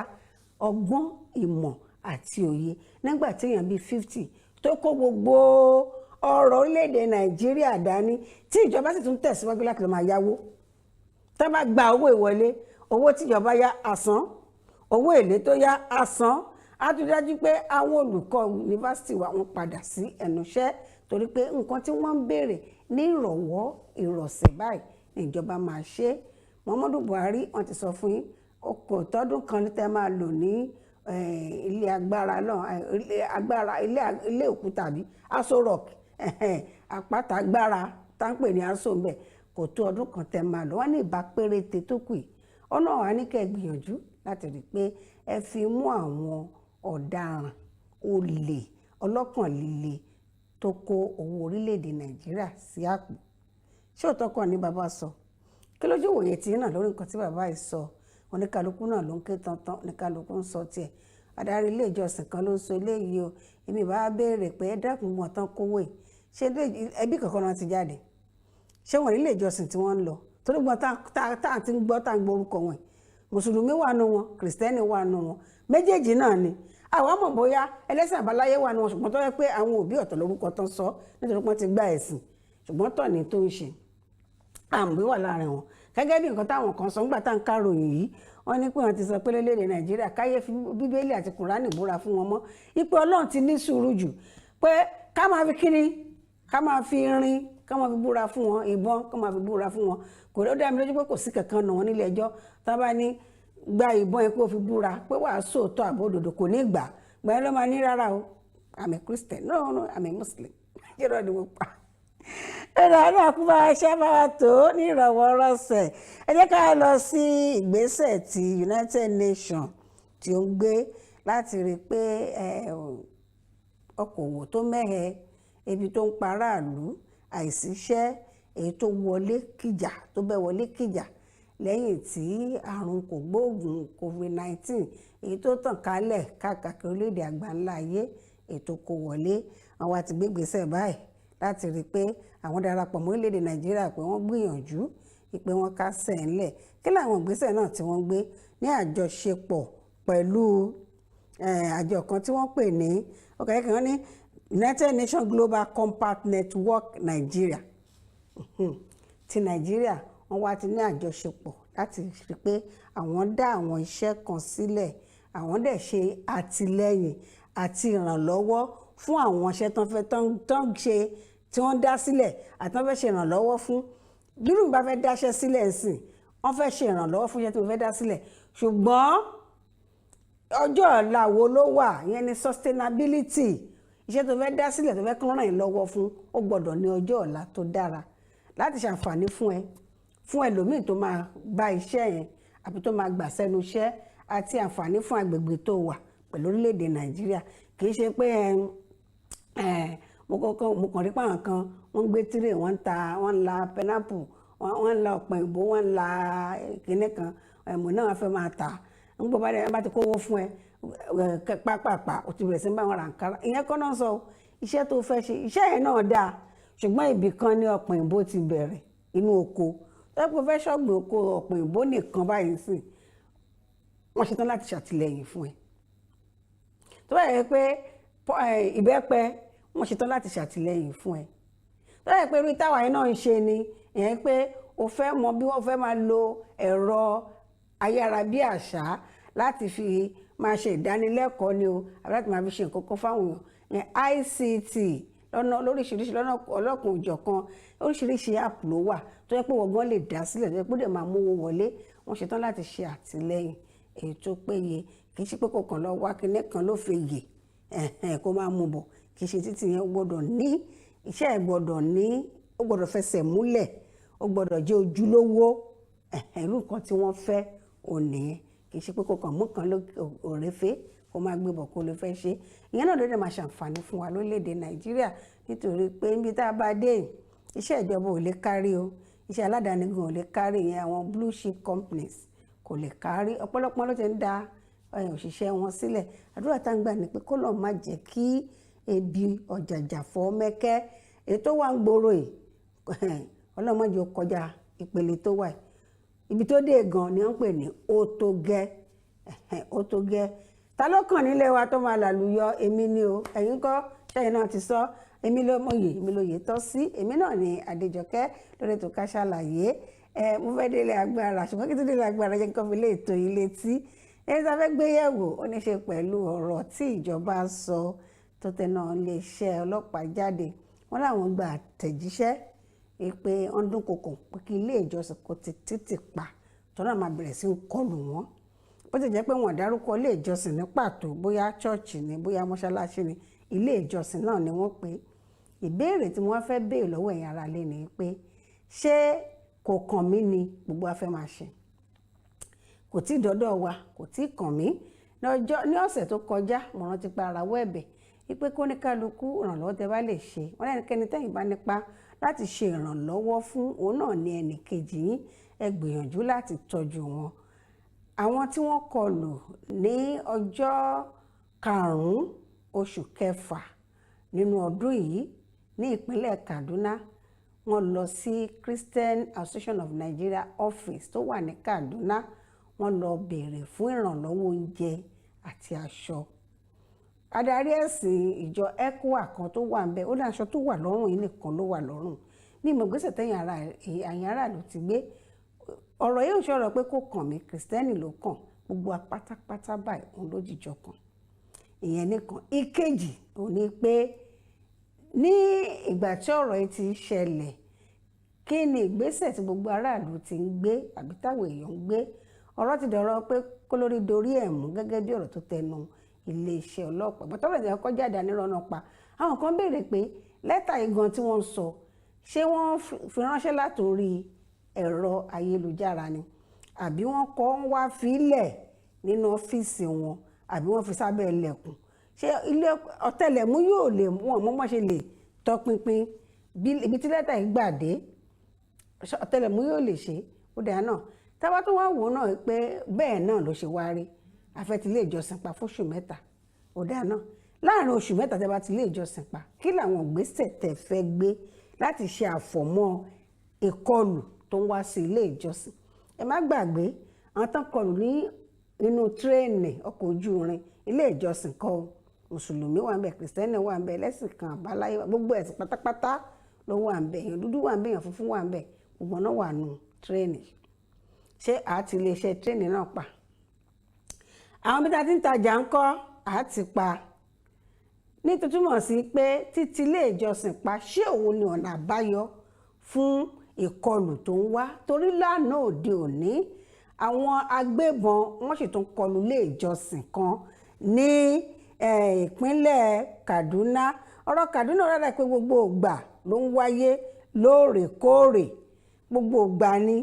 ọgbọ́n, ìmọ̀ àti òye, nígbà tí èèyàn bíi 50 tó kó gbogbo ọrọ̀ orílẹ̀-èdè Nàìjíríà dání, tí ìjọba sì tún tẹ̀síwájú láti lọ máa yáwó. Tá bá gba owó ìwọlé, owó tíjọba yá àsán, owó èlé tó yá àsán, á tún dájú pé àwọn olùkọ́ yunifásitì wa, wọ́n padà sí ẹnu iṣẹ́, torí pé nǹkan tí wọ́n ń béèrè ní ìrọ̀wọ́ ìrọ̀sẹ̀ báyìí ní ìjọba máa ṣe. Muhammadu Buhari, wọ́n ti sọ fún yín, kò tọ́dún kan tẹ́ máa lò ní ilé agbára náà, ilé agbára, ilé òkúta àbí Aso Rock, àpáta agbára tá ń pè ní Aso ńbẹ, kò tó ọdún kan tẹ́ máa lò. Wọ́n ní ìbá péréte tó kù yìí, ọ̀nà wa ní kẹ́ ẹ gbìyànjú láti rí i pé ẹ fi mú àwọn ọ̀daràn, olè ọlọ́kàn líle tó kó owó orílẹ̀-èdè Nàìjíríà sí àpò. Ṣé òótọ́ kan ní bàbá sọ? Kí lójú òye tí náà lórí nǹkan tí bàbá yìí sọ? Oníkálukú náà ló ń ké tantan, oníkálukú ń sọ tiẹ̀. Adarí ilé ìjọsìn kan ló ń sọ eléyìí o. Èmi bá béèrè pé, ẹ dákun, wọn tán kówó yìí, ṣé ẹbí kankan náà ti jáde? Ṣé wọn nílé ìjọsìn tí wọ́n ń lọ? Torí gbọ́n tá à ti ń gbọ́, tá à ń gbọ́ orúkọ wọn, mùsùlùmí wà nù wọn, kìrìsìtẹ́nì wà nù wọn, méjèèjì náà ni. Àwọn mọ̀ bóyá ẹlẹ́sìn àbáláyé wà nù wọn, ṣùgbọ́n tó yẹ pé àwọn òbí ọ̀tọ̀ lórúkọ tán sọ nítorí wọ́n ti gba ẹ̀sìn, ṣùgbọ́n tọ̀ ní tó ń ṣe àmì wà láàrin wọn. Gẹ́gẹ́ bí nǹkan táwọn kan sọ nígbà tá à ń káròyìn yìí, wọ́n ní pé wọ́n ti sọ pé lórílẹ̀‐èdè Nàìjíríà, káyé fi Bíbélì àti Kùránì búra fún wọn mọ́, ipò Ọlọ́run ti ní sùúrù jù, pé ká máa fi kíni, ká máa fi rin, ká máa fi búra fún wọn, ìbọn ká máa fi búra fún wọn. Kò ó dá mi lójú pé kò sí kankan nù wọn nílé ẹjọ́ tá a bá ní gba ìbọn yẹn kó fi búra pé wàá sóòótọ́ àbódòdó, kò ní gbà gbà yẹn ló máa ní, "Rárá o, I'm a Christian." No, no, I'm a Muslim." Jẹ́rọ ni mo pa ẹ̀rọ náà kú bá ṣẹ́ bá wa tó ní ìrọ̀wọ́rọ̀sẹ̀. Ẹ jẹ́ ká lọ sí ìgbésẹ̀ tí United Nations tí ó ń gbé láti rí i pé okòwò tó mẹ́hẹ, ebi tó ń paráàlú, àìsíṣẹ́, èyí tó wọlé kìjà, tó bẹ́ wọlé kìjà lẹ́yìn tí àrùn kògbóògùn COVID-19 èyí tó tàn kálẹ̀ káàkiri orílẹ̀-èdè àgbáńlá ayé, ètò kò wọlé, àwọn àti gbégbèsè báyìí láti rí i pé àwọn darapọ̀ mọ́ orílẹ̀-èdè Nàìjíríà, pé wọ́n gbìyànjú pé wọ́n kásẹ̀ ńlẹ̀. Kí làwọn ìgbésẹ̀ náà tí wọ́n gbé ní àjọṣepọ̀ pẹ̀lú àjọ kan tí wọ́n pè ní ọkọ̀ yẹn kan ní United Nations Global Compact Network Nigeria ti Nàìjíríà? Wọ́n wá ti ní àjọṣepọ̀ láti rí i pé àwọn dá àwọn iṣẹ́ kan sílẹ̀, àwọn dẹ̀ ṣe àtìlẹ́yìn àti ìrànlọ́wọ́ fún àwọn iṣẹ́ tán fẹ́ tán ṣe, tí wọ́n dá sílẹ̀ àti wọ́n fẹ́ ṣe ìrànlọ́wọ́ fún. Bírú mi bá fẹ́ dáṣẹ́ sílẹ̀ ńsìn, wọ́n fẹ́ ṣe ìrànlọ́wọ́ fún iṣẹ́ tí mo fẹ́ dá sílẹ̀, ṣùgbọ́n ọjọ́ ọ̀la wo ló wà? Ìyẹn ni sustainability. Iṣẹ́ tó fẹ́ dá sílẹ̀, tó fẹ́ kán ràn yín lọ́wọ́ fún, ó gbọ́dọ̀ ní ọjọ́ ọ̀la tó dára láti ṣàǹfààní fún ẹ, fún ẹlòmíì tó máa bá iṣẹ́ yẹn àbí tó máa gbà sẹ́nu iṣẹ́, àti àǹfààní fún agbègbè tó wà pẹ̀lú orílẹ̀-èdè Nàìjíríà. Kì í ṣe pé Mo kọ́kọ́ mo kàn rí pàwọn kan, wọ́n gbé tírè, wọ́n ń ta, wọ́n ń la pineapple, wọ́n ń la ọ̀pẹ̀ òyìnbó, wọ́n ń la kinní kan ẹ̀mú náà, wọ́n fẹ́ máa tà. Ń gbọ́ bá dẹ̀ bá ti kówó fún ẹ pápápá, o ti bẹ̀rẹ̀ sí bá wọn ra Ankara. Ìyẹn kọ́ náà sọ iṣẹ́ tó fẹ́ ṣe. Iṣẹ́ yẹn náà dáa, ṣùgbọ́n ibì kan ní ọ̀pẹ̀ òyìnbó ti bẹ̀rẹ̀, inú oko. Tó yẹ kó fẹ́ ṣọ̀gbìn oko ọ̀pẹ̀ òyìnbó nìkan báyìí sìn, wọ́n ṣetán láti ṣàtìlẹ́yìn fún ẹ. Tó bá yẹ pé ìbẹ́pẹ, wọ́n ṣetán láti ṣàtìlẹ́yìn fún ẹ. Tó yẹ pé irú táwa yẹn náà ń ṣe ni, ìyẹn pé o fẹ́ mọ bí wọ́n fẹ́ máa lo ẹ̀rọ ayárabíàṣá láti fi máa ṣe ìdánilẹ́kọ̀ọ́ ni o, àbí láti máa fi ṣe nǹkan kan fáwọn èèyàn, ìyẹn ICT lọ́nà lóríṣiríṣi, lọ́nà ọlọ́kùn òjọ̀kan, oríṣiríṣi app ló wà tó yẹ pé wọ́n gan lè dá sílẹ̀, tó yẹ pé ó dẹ̀ máa mówó wọlé. Wọ́n ṣetán láti ṣe àtìlẹ́yìn èyí tó péye. Kì í ṣe pé kò kàn lọ wá kinní kan ló fi yè kó máa mú bọ̀. Kì í ṣe títì yẹn. Ó gbọ́dọ̀ ní iṣẹ́ ẹ̀, gbọ́dọ̀ ní, ó gbọ́dọ̀ fẹsẹ̀ múlẹ̀, ó gbọ́dọ̀ jẹ́ ojúlówó. Irú nǹkan tí wọ́n fẹ́ ò nìyẹn. Kì í ṣe pé kò kàn mú kan òréfé kó máa gbé bọ̀ kó lè fẹ́ ṣe. Ìyẹn náà ló dẹ̀ máa ṣàǹfààní fún wa lórílẹ̀‐èdè Nàìjíríà, nítorí pé níbi tá a bá dé, iṣẹ́ ìjọba ò lè kárí o, iṣẹ́ aládàáni gan ò lè kárí. Ìyẹn àwọn blue chip companies kò lè kárí. Ọ̀pọ̀lọpọ̀ ló ti ń da òṣìṣẹ́ wọn sílẹ̀. Àdúrà tá ń gbà ní pé kó lọ́ọ́ má jẹ́ kí ebi ọ̀jàjà fọ́ mẹ́kẹ́ èyí tó wà ń gbòòrò yìí. Ọlọ́mọdé ó kọjá ìpele tó wà yìí. Ibi tó dé gan ni wọ́n ń pè ní ó tó gẹ́, ó tó gẹ́. Ta ló kàn nílé wa tó máa làlùyọ? Èmi ni o. Ẹ̀yin kọ́? Ṣẹ́yìn náà ti sọ. Èmi ló mọyè, èmi ló yè tọ́ sí. Èmi náà ni Adéjọkẹ́ lórí ètò Ká Sálàyé. Ẹ mo fẹ́ délé agbára, ṣùgbọ́n kí tó délé agbára, jẹ́ nǹkan fi lé ètò yìí létí. Ẹni tá a fẹ́ gbé yẹ̀wò, ó ní ṣe pẹ̀lú ọ̀rọ̀ tí ìjọba sọ tó tẹná iléeṣẹ́ ọlọ́pàá jáde. Wọ́n láwọn gba àtẹ̀jíṣẹ́ pé wọ́n dúnkokò pé kí ilé ìjọsìn kó ti títì pa, tọ́nà máa bẹ̀rẹ̀ sí í kọlù wọ́n. Bó ti jẹ́ pé wọ́n dárúkọ ilé ìjọsìn ní pàtó, bóyá chọ́ọ̀chì ni, bóyá mọ́ṣáláṣí ni, ilé ìjọsìn náà ni wọ́n pè. Ìbéèrè tí wọ́n fẹ́ béèrè lọ́wọ́ ẹ̀yin ará ilé ni pé, ṣé kò kàn mí ni gbogbo wa fẹ́ máa ṣe? Kò tí ì dọ́dọ̀ wa, kò tí ì kàn mí. Ní ọ̀sẹ̀ tó kọjá, mo rántí pé ara wọ́ ẹ̀bẹ̀ wípé kó ní kálukú ìrànlọ́wọ́ tẹ bá lè ṣe. Wọ́n lẹ́nikẹ́ni tẹ́yìn bá nípa láti ṣe ìrànlọ́wọ́ fún, òun náà ní ẹnì kejì yín, ẹ gbìyànjú láti tọ́jú wọn. Àwọn tí wọ́n kọlù ní ọjọ́ 5 oṣù kẹfà nínú ọdún yìí ní ìpínlẹ̀ Kaduna, wọ́n lọ sí Christian Association of Nigeria office tó wà ní Kaduna. Wọ́n lọ béèrè fún ìrànlọ́wọ́ oúnjẹ àti aṣọ. Adarí ẹ̀sìn ìjọ ECWA kan tó wà ń bẹ, ó ní aṣọ tó wà lọ́rùn yìí nìkan ló wà lọ́rùn. Ní ìmọ̀ ìgbésẹ̀ tẹ̀yìn ara àyìn aráàlú ti gbé ọ̀rọ̀ yóò ṣọ̀rọ̀ pé kò kàn mí, Kìrìsìtẹ́nì ló kàn, gbogbo wa pátápátá báyìí, òun ló jìjọ kàn. Ìyẹn nìkan. Ìkejì òun ni pé ní ìgbà tí ọ̀rọ̀ yìí ti ṣẹlẹ̀, kí ni ìgbésẹ̀ tí gbogbo aráàlú ti ń gbé àbí táwọn èèyàn ń gbé? Ọ̀rọ̀ ti dọ̀rọ̀ pé kólórí dorí ẹ̀ mú, gẹ́gẹ́ bí ọ̀rọ̀ tó tẹnu iléeṣẹ́ ọlọ́pàá bọ́tọ́rọ̀ ìjà kọjá ìdánirọ́nà pa. Àwọn kan béèrè pé lẹ́tà igan tí wọ́n ń sọ, ṣé wọ́n fi ránṣẹ́ látòrí ẹ̀rọ ayélujára ni, àbí wọ́n kọ́ ń wá fílẹ̀ nínú ọ́fíìsì wọn, àbí wọ́n fi sábẹ́ ilẹ̀kùn? Ṣé ilé ọ̀tẹlẹ̀múyẹ́ ò lè wọ́n mọ́ ṣe lè tọpinpin bí ibi tí lẹ́tà yìí gbà dé? Ọ̀tẹlẹ̀múyẹ́ ò lè ṣe ó dáa náà. Tábà tó wá wò náà pé bẹ́ẹ̀ náà ló ṣe wá rí, afẹ́ ti ilé ìjọsìn pa fóṣù 3, ó dáa náà. Láàrin oṣù 3 tẹ́ bá ti ilé ìjọsìn pa, kí làwọn ìgbésẹ̀ tẹ́ fẹ́ gbé láti ṣe àfọ̀mọ́ ìkọlù tó ń wá sí ilé ìjọsìn? Ẹ má gbàgbé àwọn tán kọlù ní inú tírèènì, ọkọ̀ ojú irin, ilé ìjọsìn kọ́ o. Mùsùlùmí wà ń bẹ̀, Kìrìsìtẹ́nì wà ń bẹ̀, ẹlẹ́sìn kan àbáláyé, gbogbo ẹ̀sìn pátápátá ló wà ń bẹ̀. Èèyàn dúdú wà ń bẹ̀, èèyàn funfun wà ń bẹ̀, gbogbo náà wà nù tírèènì. Ṣé àti iléeṣẹ́ tírèènì náà pa? Àwọn bí ta ti ń tajà ń kọ́ àti pa ní tó túmọ̀ sí pé títí ilé ìjọsìn pa, ṣé òun ni ọ̀nà àbáyọ fún ìkọlù tó ń wá? Torí lánàá òde òní, àwọn agbébọn wọ́n sì tún kọlù ilé ìjọsìn kan ní ìpínlẹ̀ Kaduna. Ọ̀rọ̀ Kaduna rárá pé gbogbo ìgbà ló ń wáyé lóòrèkóòrè, gbogbo ìgbà ni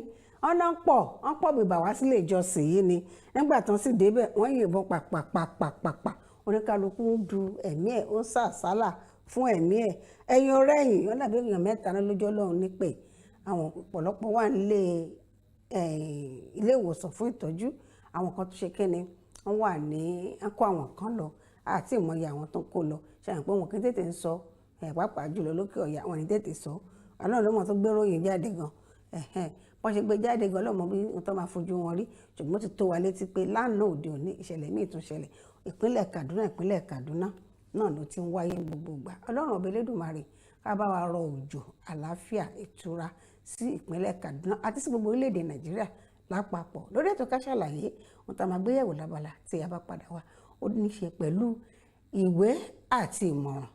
wọ́n náà pọ̀, wọ́n pọ̀ bìbà wá sílé ìjọsìn yìí ni. Nígbà tán sì débẹ̀, wọ́n yìnbọn pàpàpàpàpà, oníkálukú ń du ẹ̀mí ẹ̀, ó ń sàsálà fún ẹ̀mí ẹ̀. Ẹ̀yìn ọ̀rẹ́ ẹ̀yìn wọn dàbí èèyàn mẹ́ta náà lójọ́ lọ́hùn nípè. Àwọn ọ̀pọ̀lọpọ̀ wà nílé ilé ìwòsàn fún ìtọ́jú. Àwọn kan tó ṣe kíni wọ́n wà ní wọ́n kó àwọn kan lọ, àti ìmọ̀ye àwọn tó ń kó lọ. Ṣàyàn pé wọn kì í tètè ń sọ, pàápàá jùlọ lókè ọ̀yà wọn ní tètè sọ. Ọlọ́run ló mọ̀ tó gbé ròyìn jáde gan. Wọ́n ṣe gbé jáde gan, ọlọ́mọ bí wọ́n tó máa fojú wọn rí. Ṣùgbọ́n ó ti tó wa létí pé lánàá òde òní ìṣẹ̀lẹ̀ míì tún ṣẹlẹ̀. Ìpínlẹ̀ Kaduna, ìpínlẹ̀ Kaduna náà ló ti ń wáyé gbogbo ìgbà. Ọlọ́run ọba Elédùmarè ká bá wa rọ òjò àlàáfíà ìtura sí ìpínlẹ̀ Kaduna àti sí gbogbo orílẹ̀-èdè Nàìjíríà lápapọ̀. Lórí ètò Ká Sálàyé, ohun tá a máa gbéyẹ̀wò lábala tí a bá padà wá ó ní í ṣe pẹ̀lú ìwé àti ìmọ̀ràn,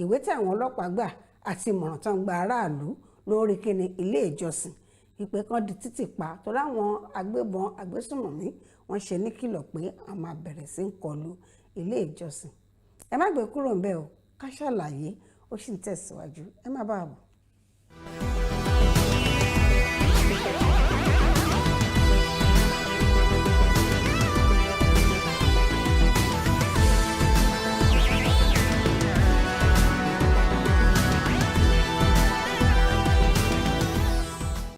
ìwé tí àwọn ọlọ́pàá gbà àti ìmọ̀ràn tó ń gba aráàlú lórí kíni ilé ìjọsìn, ìpè kan di títì pa torí àwọn agbébọn agbésùnmọ̀mí wọ́n ṣe níkìlọ̀ pé a máa bẹ̀rẹ̀ sí ń kọlu ilé ìjọsìn. Ẹ má gbé kúrò ńbẹ̀ o, Ká Sálàyé ó sì ń tẹ̀síwájú, ẹ má bá a bọ̀.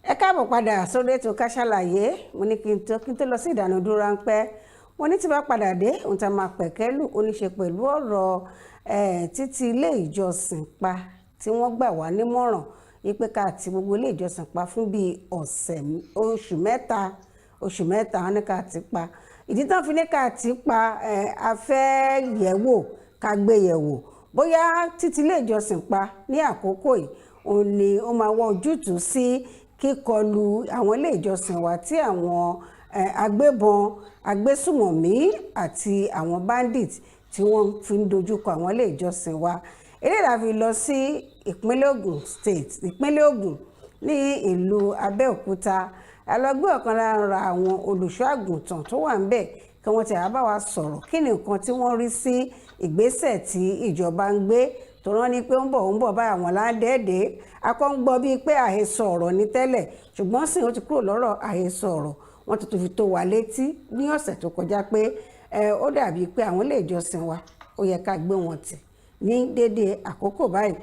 Ẹ káàbọ̀ padà sórí ètò Ká Sálàyé. Mo ní kí n tó lọ sí ìdánudúró ráńpẹ́, mo ní tí bá padà dé ohun tá a máa pẹ̀kẹ́lù ó ní ṣe pẹ̀lú ọ̀rọ̀ títí ilé ìjọsìn pa tí wọ́n gbà wá nímọ̀ràn wípé ká ti gbogbo ilé ìjọsìn pa fún bíi ọ̀sẹ̀ oṣù mẹ́ta, oṣù mẹ́ta wọn ní ká ti pa. Ìdí tán fi ní ká ti pa, a fẹ́ yẹ̀wò, ká gbé yẹ̀wò bóyá títí ilé ìjọsìn pa ní àkókò yìí òun ni ó máa wá ojútùú sí kíkọlù àwọn ilé ìjọsìn wa tí àwọn agbébọn agbésùmọ̀mí àti àwọn bandit tí wọ́n fi ń dojúkọ àwọn ilé ìjọsìn wa. Eléyìí la fi lọ sí ìpínlẹ̀ Ògùn state, ìpínlẹ̀ Ògùn ní ìlú Abẹ́òkúta. A lọ gbé ọ̀kan lára àwọn olùṣọ́ àgùntàn tó wà ńbẹ̀ kí wọ́n ti bá wa sọ̀rọ̀ kí ni nǹkan tí wọ́n rí sí ìgbésẹ̀ tí ìjọba ń gbé tó rán ni pé ń bọ̀ báyìí àwọn láńdẹ́ẹ̀dẹ́. Akọ́ ń gbọ́ bíi pé àhesọ ọ̀rọ̀ ní tẹ́lẹ̀, ṣùgbọ́n sì ó ti kúrò lọ́rọ̀ àhesọ ọ̀rọ̀. Wọ́n ti tún fi tó wa létí ní ọ̀sẹ̀ tó kọjá pé ó dàbíi pé àwọn ilé ìjọsìn wa ó yẹ ká gbé wọn tì ní déédéé àkókò báyìí.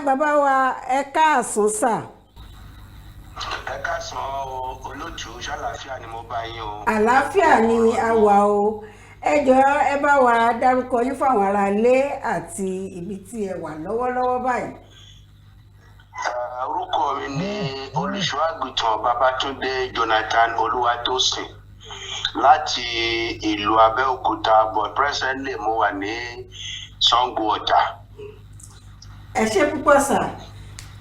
Bàbá wa, ẹ káàsán sà. Ẹ káàsán o, olóòtú, ṣàlàáfíà ni mo bá yín o. Àlàáfíà ni a wà o. Ẹ jọ̀ọ́ ẹ bá wa dárúkọ yín fáwọn ará ilé àti ibi tí ẹ wà lọ́wọ́lọ́wọ́ báyìí. Orúkọ mi ni olùṣọ́ àgùntàn Babátúndé Jonathan Olúwatósìn láti ìlú Abẹ́òkúta, but presently mo wà ní Sango Ọ̀tà. Ẹ ṣé púpọ̀ sà.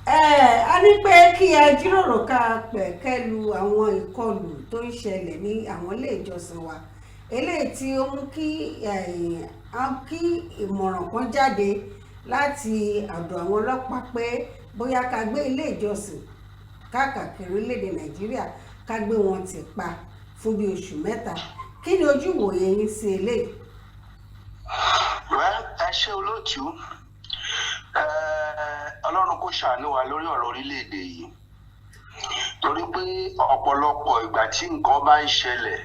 A ní pé kí a jíròrò ká pẹ̀kẹ́lu àwọn ìkọlù tó ń ṣẹlẹ̀ ní àwọn ilé ìjọsìn wa, eléyìí tí ó mú kí ìmọ̀ràn kan jáde láti ọ̀dọ̀ àwọn ọlọ́pàá pé bóyá ká gbé ilé ìjọsìn káàkiri orílẹ̀-èdè Nàìjíríà ká gbé wọn tì pa fún bí oṣù mẹ́ta. Kí ni ojú ìwòye yín sí eléyìí? Ẹ ṣé olóòtú. Ọlọ́run kò ṣàánú wa lórí ọ̀rọ̀ orílẹ̀-èdè yìí, torí pé ọ̀pọ̀lọpọ̀ ìgbà tí nǹkan bá ń ṣẹlẹ̀,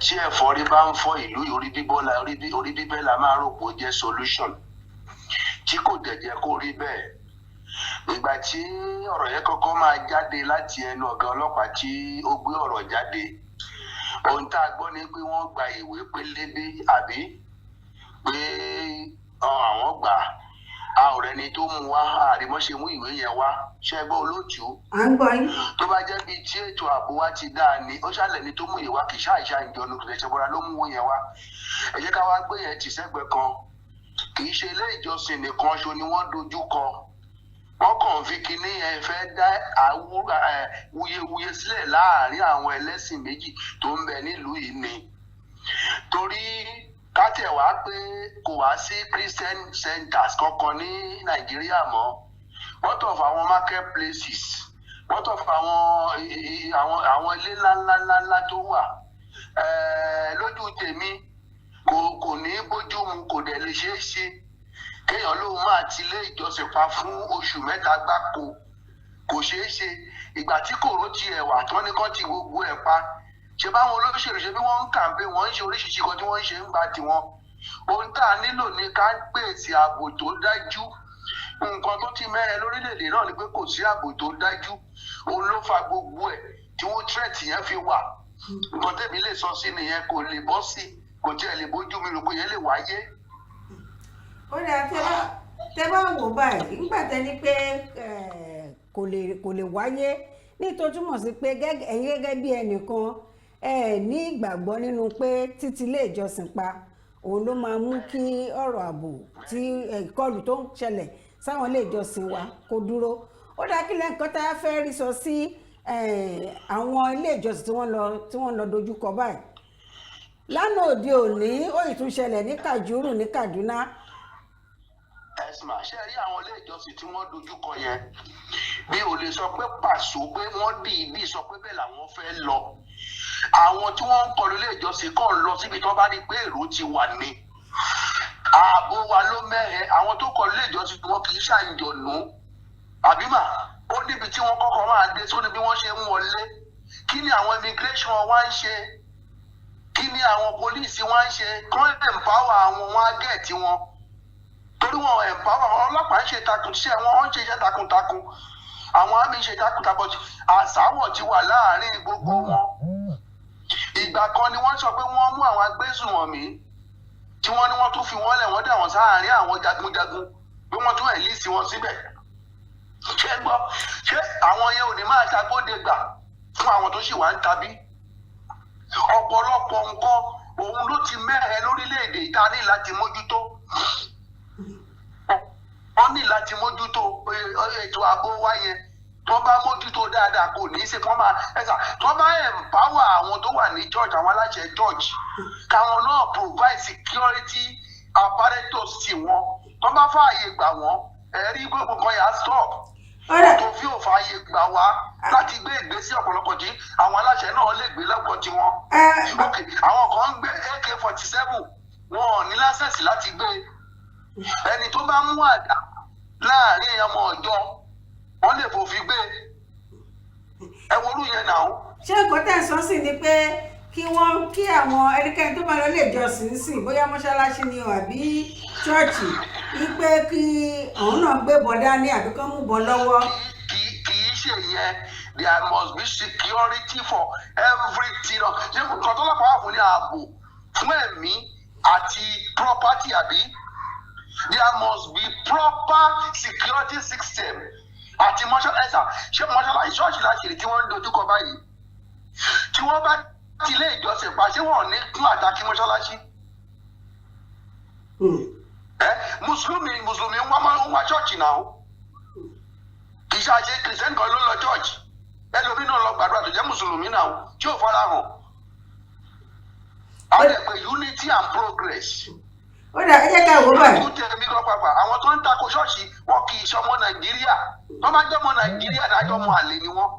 tí ẹ̀fọ́rí bá ń fọ́ ìlú, orí bíbẹ́ la máa rò pé ó jẹ́ solution, tí kò dẹ̀ jẹ́ kó rí bẹ́ẹ̀. Ìgbà tí ọ̀rọ̀ yẹn kọ́kọ́ máa jáde láti ẹnu ọ̀gá ọlọ́pàá tí ó gbé ọ̀rọ̀ jáde, ohun tá a gbọ́ ni pé wọ́n gba ìwé pélébé àbí pé àwọn gbà á, ọ̀rẹ́ ni tó mú wá, àrímọ́ṣe mú ìwé yẹn wá. Ṣé gbọ́ olóòtú? À ń gbọ́ yín. Tó bá jẹ́ bíi tí ètò ààbò wa ti dáa ni, ó ṣàlẹ̀ ni tó mú ìwé wá, kì í ṣàìṣà ìjọnu kìí ṣe bọ́ra ló mú ìwé yẹn wá. Ẹ jẹ́ ká wá gbé yẹn tì sẹ́gbẹ̀ẹ́ kan. Kì í ṣe ilé ìjọsìn nìkan ṣo ni wọ́n dojú kọ. Wọ́n kàn fi kinní yẹn fẹ́ dá wuyewuye sílẹ̀ láàárín àwọn ẹlẹ́sìn méjì tó ń bẹ nílùú yìí ni. Torí kátẹ̀ wá pé kò wá sí Christian centers kankan ní Nàìjíríà mọ́. What of àwọn market places? What of àwọn ilé ńláńláńlá tó wà? Lójú tèmi kò ní bójú mu, kò dẹ̀ lè ṣeé ṣe kéèyàn lóun máa ti ilé ìjọsìn pa fún oṣù mẹ́ta gbáko, kò ṣeé ṣe. Ìgbà tí kòró ti ẹ̀wà tán ní kán ti gbogbo ẹ̀ pa, ṣe báwọn olóṣèlú ṣe bí wọ́n ń kàǹpé, wọ́n ń ṣe oríṣiríṣi kan tí wọ́n ń ṣe ń gba tiwọn. Ohun tá a nílò ni ká pèsè ààbò tó dájú. Nǹkan tó ti mẹ́rẹ̀ lórílẹ̀‐èdè náà ni pé kò sí ààbò tó dájú. Òun ló fa gbogbo ẹ̀ tí wọ́n threat yẹn fi wà. Nǹkan tẹ̀mí lè sọ sí nìyẹn, kò lè bọ́ sí, kò tiẹ̀ lè bójú mi rò pé yẹn lè wáyé. Ó dáa, tẹ́ bá wò báyìí, nígbà tẹ́ ní pé kò lè wáyé, ní tó túmọ̀ sí pé ẹ̀yin gẹ́gẹ́ bí ẹnìkan, ẹ ní ìgbàgbọ́ nínú pé títí ilé ìjọsìn pa òun ló máa mú kí ọ̀rọ̀ ààbò tí ìkọlù tó ń ṣẹlẹ̀ sáwọn ilé ìjọsìn wa kó dúró. Ó dáa, kí lẹ́ǹkan tá a fẹ́ rí sọ sí àwọn ilé ìjọsìn tí wọ́n lọ dojúkọ báyìí lánàá òde òní? Ó ì tún ṣẹlẹ̀ ní Kajuru ní Kaduna. Ẹ̀sìn àṣẹ rí àwọn ilé ìjọsìn tí wọ́n dojú kọ yẹn, bí o lè sọ pé pàṣọ pé wọ́n dìídì sọ pé bẹ́ẹ̀ làwọn fẹ́ lọ. Àwọn tí wọ́n ń kọlu ilé ìjọsìn kàn lọ síbi tí wọ́n bá rí pé èrò ti wà ní. Ààbò wa ló mẹ́hẹ. Àwọn tó kọlu ilé ìjọsìn, wọn kì í ṣàǹjọ̀nù àbí mà. Ó níbi tí wọ́n kọ́kọ́ máa dé sóní bí wọ́n ṣe ń wọlé. Kí ni àwọn immigration wa ń ṣe? Kí ni àwọn police wa ń ṣe? Kán empower àwọn wọn á get wọn, torí wọn empower àwọn ọlọ́pàá, ń ṣe takun iṣẹ́ wọn, ń ṣe iṣẹ́ takuntakun. Àwọn army ń ṣe takuntakun. Àsáwọ̀ ti wà láàárín gbogbo wọn. Ìgbà kan ni wọ́n sọ pé wọ́n mú àwọn agbésùnmọ̀mí tí wọ́n ní wọ́n tún fi wọ́n lẹ̀, wọ́n dà wọ́n sáàárín àwọn jagunjagun, pé wọ́n tún enlist wọn síbẹ̀. Ṣé gbọ́, ṣé àwọn yẹn ò ní máa ṣàgbọ́dẹ̀gbà fún àwọn tó sì wà ń tabí? Ọ̀pọ̀lọpọ̀ nǹkan òun ló ti mẹ́hẹ lórílẹ̀‐èdè ìta ní láti mójútó. Wọ́n ní láti mójútó ètò ààbò wa yẹn. Tó bá mójútó dáadáa, kò ní í ṣe kí wọ́n máa ẹ̀sà tó bá empower àwọn tó wà ní church, àwọn aláṣẹ church, káwọn náà provide security apparatus sí wọn. Tó bá fààyè gbà wọ́n, ẹ̀rí gbogbo kan yà á stop. Ọ̀rẹ́ tó fi ò fààyè gbà wá láti gbé ìgbésí ọ̀pọ̀lọpọ̀ tí àwọn aláṣẹ náà lè gbé lọ́pọ̀ tiwọn. Ok, àwọn kan ń gbé AK-47, wọn ò ní license láti gbé. Ẹni tó bá mú àdá láàrin ọmọ ọjọ́, wọn lè fòfin gbé. Ẹ worú yẹn náà. Ṣé nǹkan tẹ̀ ń sọ sí ni pé kí wọ́n kí àwọn ẹnikẹ́ni tó bá lọ lè jọsìn sìn, bóyá mọ́ṣáláṣí ni o àbí ṣọ́ọ̀ṣì, wípé kí òun náà gbé bọ̀ dání àbí kán mú bọ̀ lọ́wọ́? Kì í ṣe yẹn. There must be security for everything. Ṣé nǹkan tó lọ́pàá wà fún ní ààbò fún ẹ̀mí àti property, àbí? There must be proper security system àti mọ́ṣáláṣí. Ṣé mọ́ṣáláṣí, ṣọ́ọ̀ṣì láṣìírí tí wọ́n ń dojúkọ báyìí, tí wọ́n bá ti ilé ìjọsìn pa, ṣé wọ́n ò ní kún attack mọ́ṣáláṣí? Ẹ mùsùlùmí ń wá ń wá ṣọ́ọ̀ṣì náà. Kì í ṣe àṣe Christian kan ló ń lọ church. Ẹlòmíì náà lọ gbàdúrà tó jẹ́ mùsùlùmí náà tí ò fara hàn. Àwọn ẹ̀ pé unity and progress. Ó dà, ẹ jẹ́ ká wò báyìí. Lójú tẹ̀mí gan pàpà, àwọn tó ń takò ṣọ́ọ̀ṣì, wọn kì í ṣọmọ Nàìjíríà. Tó bá jọmọ Nàìjíríà, dájọ́ ọmọ àlè ni wọ́n.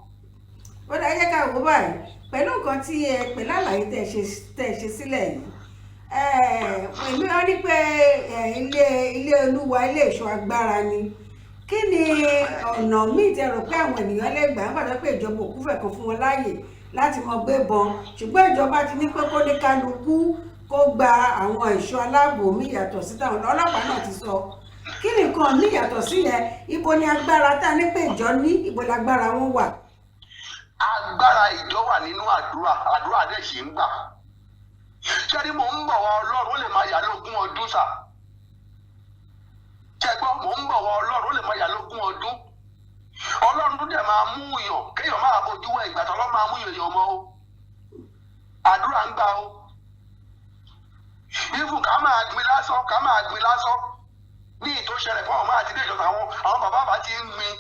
Ó dà, ẹ jẹ́ ká wò báyìí pẹ̀lú nǹkan tí ẹ pẹ̀lú àlàyé tẹ́ ẹ ṣe sílẹ̀ yìí. Èmi wọ́n ní pé ilé Olúwa, ilé ìṣọ́ agbára ni. Kí ni ọ̀nà míì tẹ́ rò pé àwọn ènìyàn lè gbà ń pàdé pé ìjọba òkú fẹ̀ kan fún wọn láàyè láti mọ gbé bọn, ṣùgbọ́n ìjọba ti ní pé kó ní kálukú kó gba àwọn ẹ̀ṣọ́ aláàbò míì yàtọ̀ sí táwọn ọlọ́pàá náà ti sọ? Kí nìkan míì yàtọ̀ sí yẹn? Ibo ni agbára tá a ní pé ìjọ ní? Ibo lágbára wọn wà? Agbára ìjọ wà nínú àdúrà. Àdúrà dẹ̀ ṣì ń gbà. Ṣé ni mò ń bọ̀ wá Ọlọ́run, ó lè máa yà lógún ọdún sà. Ṣé gbọ́, mò ń bọ̀ wá Ọlọ́run, ó lè máa yà lógún ọdún. Ọlọ́run dẹ̀ máa mú yàn kéèyàn máa bójú wẹ̀. Ìgbà tó Ọlọ́run máa mú yàn yàn mọ́ o. Àdúrà ń gbà o. Even ká máa gbin lásán, ká máa gbin lásán ní ìtò ṣẹlẹ̀ fún àwọn àti ilé ìjọsìn, àwọn bàbá bá ti ń gbin,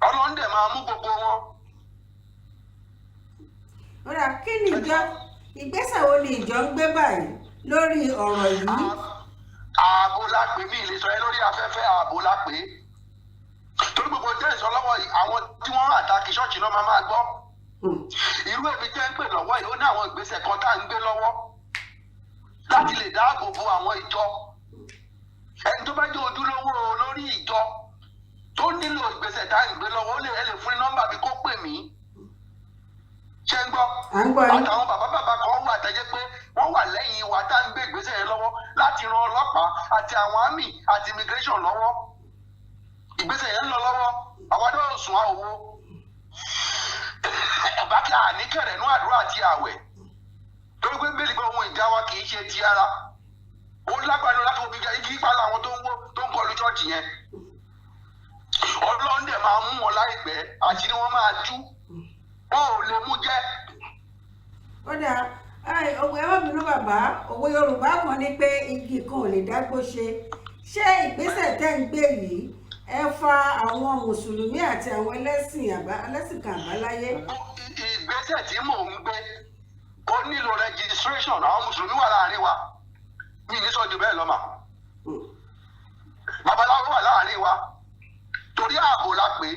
Ọlọ́run dẹ̀ máa mú gbogbo wọn. Ó dà, kí ni ìjọ, ìgbésẹ̀ wo ni ìjọ ń gbé báyìí lórí ọ̀rọ̀ yìí? Ààbò la pè mí ìlè sọ yẹn lórí afẹ́fẹ́. Ààbò la pè é, torí gbogbo tẹ́ ìsọ lọ́wọ́ yìí, àwọn tí wọ́n attack ṣọ́ọ̀ṣì náà máa máa gbọ́. Irú èmi tẹ́ ń pè lọ́wọ́ yìí, ó ní àwọn ìgbésẹ̀ kan tá à ń gbé lọ́wọ́ láti lè dáàbò bo àwọn ìjọ. Ẹni tó bá jẹ́ ojúlówó lórí ìjọ tó nílò ìgbésẹ̀ tá à ń gbé lọ́wọ́, ó lè ẹ lè fún ní nọ́mbà mi kó pè mí. Ṣé ń gbọ́? À ń gbọ́ yín. Àtàwọn bàbá bàbá kan wà tẹ́jẹ́ pé wọ́n wà lẹ́yìn wa tá à ń gbé ìgbésẹ̀ yẹn lọ́wọ́. láti ran ọlọ́pàá àti àwọn army àti immigration lọ́wọ́. Ìgbésẹ̀ yẹn ń lọ lọ́wọ́. Àwọn adé sùn àwò bákẹ́ àníkẹ̀rẹ̀ nú àdúrà àti àwẹ̀, torí pé bẹ́ẹ̀ ni pé ohun ìjà wa kì í ṣe ti ara. Ó lágbàdo láti omi igi ipa làwọn tó ń wó tó ń kọlu chọ́ọ̀chì yẹn. Ọlọ́run dẹ̀ máa mú wọn láìpẹ́, àti ni wọ́n máa tú, wọn ò lè mú jẹ́. Ó dáa, òwe, ẹ má bínú bàbá, òwe Yorùbá kan ní pé igi kan ò lè dágbó ṣe. Ṣé ìgbésẹ̀ tẹ́ ń gbé yìí, ẹ fa àwọn mùsùlùmí àti àwọn ẹlẹ́sìn kan àbáláyé? Ìgbésẹ̀ tí mò ń gbé, ó nílò registration. Àwọn mùsùlùmí wà láàrin wa, mi ní sọ ju bẹ́ẹ̀ lọ mà. Babaláwo wà láàrin wa, torí ààbò la pè é,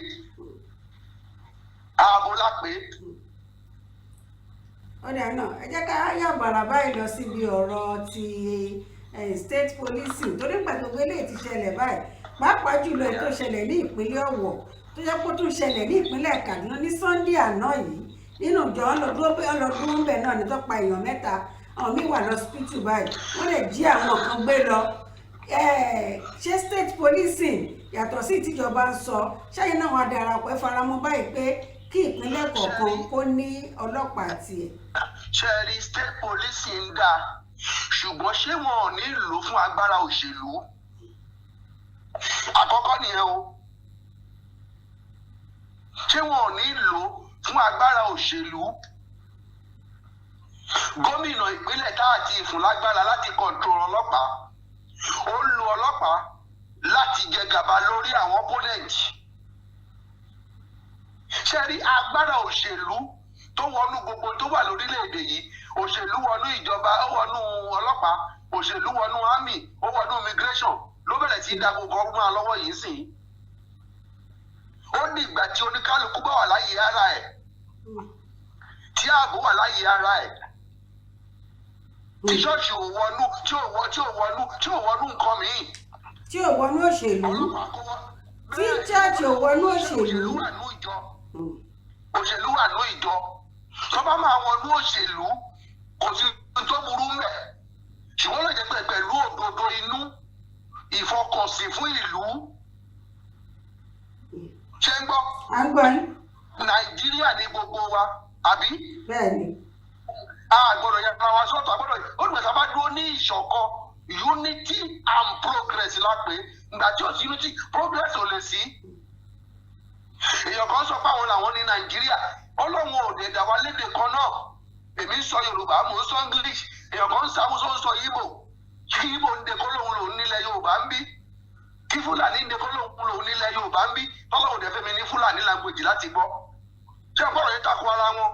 ààbò la pè é. Ó dáa náà, ẹ jẹ́ ká yà bàrà báyìí lọ síbi ọ̀rọ̀ ti state policing, torí nígbà gbogbo eléyìí ti ṣẹlẹ̀ báyìí, pàápàá jùlọ èyí tó ṣẹlẹ̀ ní ìpínlẹ̀ Ọ̀wọ̀, tó jẹ́ pé ó tún ṣẹlẹ̀ ní ìpínlẹ̀ Kaduna ní Sunday àná yìí, nínú ìjọ ọlọ́dúnrún ń bẹ̀ náà ní tó pa èèyàn 3, àwọn míì wà lọ́sibítù báyìí, wọ́n lè jí àwọn kan gbé lọ. Ṣé state policing, yàtọ̀ sí ìtìjọba ń sọ, ṣẹ́yìn náà wà darapọ̀, ẹ faramọ́ báyìí pé kí ìpínlẹ̀ kọ̀ọ̀kan kó ní ọlọ́pàá tiẹ̀? Ṣe rí, state policing ń dáa, ṣùgbọ́n ṣé wọn ò ní lò fún agbára òṣèlú? Àkọ́kọ́ nìyẹn o. Ṣé wọn ò ní lò fún agbára òṣèlú? Gómìnà ìpínlẹ̀ tá àti ìfún lágbára láti control ọlọ́pàá, ó ń lo ọlọ́pàá láti jẹ gàba lórí àwọn opponent. Ṣe rí, agbára òṣèlú tó wọnú gbogbo tó wà lórílẹ̀‐èdè yìí, òṣèlú wọnú ìjọba, ó wọnú ọlọ́pàá, òṣèlú wọnú army, ó wọnú immigration, ló bẹ̀rẹ̀ sí í da gbogbo ọdún máa lọ́wọ́ yìí sìn. Ó ní ìgbà tí oníkálukú bá wà láyé ara ẹ̀, tí ààbò wà láyé ara ẹ̀, tí ṣọ́ọ̀ṣì ò wọnú, tí ò wọnú nǹkan míì. Tí ò wọnú òṣèlú. Ọlọ́pàá kó wọ́n. Tí church ò wọnú òṣèlú. Òṣèlú wà ní ìjọ, òṣèlú wà ní ìjọ. Tó bá máa wọnú òṣèlú, kò sí ohun tó burú mbẹ̀, ṣùgbọ́n lè jẹ́ pé pẹ̀lú òdodo inú, ìfọkànsìn fún ìlú. Ṣé ń gbọ́? À ń gbọ́ yín. Nàìjíríà ní gbogbo wa, àbí? Bẹ́ẹ̀ ni. A gbọ́dọ̀ yára wa sọ́tọ̀, a gbọ́dọ̀ ó dùgbà tá a bá dúró ní ìṣọ̀kan. Unity and progress la pè é. Ìgbà tí ò sí unity, progress ò lè sí. Èèyàn kan sọ pé àwọn làwọn ní Nàìjíríà, Ọlọ́run ò dẹ̀ dà wá lédè kan náà. Èmi ń sọ Yorùbá, mò ń sọ English, èèyàn kan ń sọ Haúsá, ń sọ Ìgbò. Kí Ìgbò ń de kó lóun lòun nílẹ̀ Yorùbá ń bí, kí Fúlàní ń de kó lóun lòun nílẹ̀ Yorùbá ń bí, tọ́lọ́run dẹ̀ fẹ́ mi ní Fúlàní language láti gbọ́. Ṣé ọgbọ́n yẹn takò ara wọn?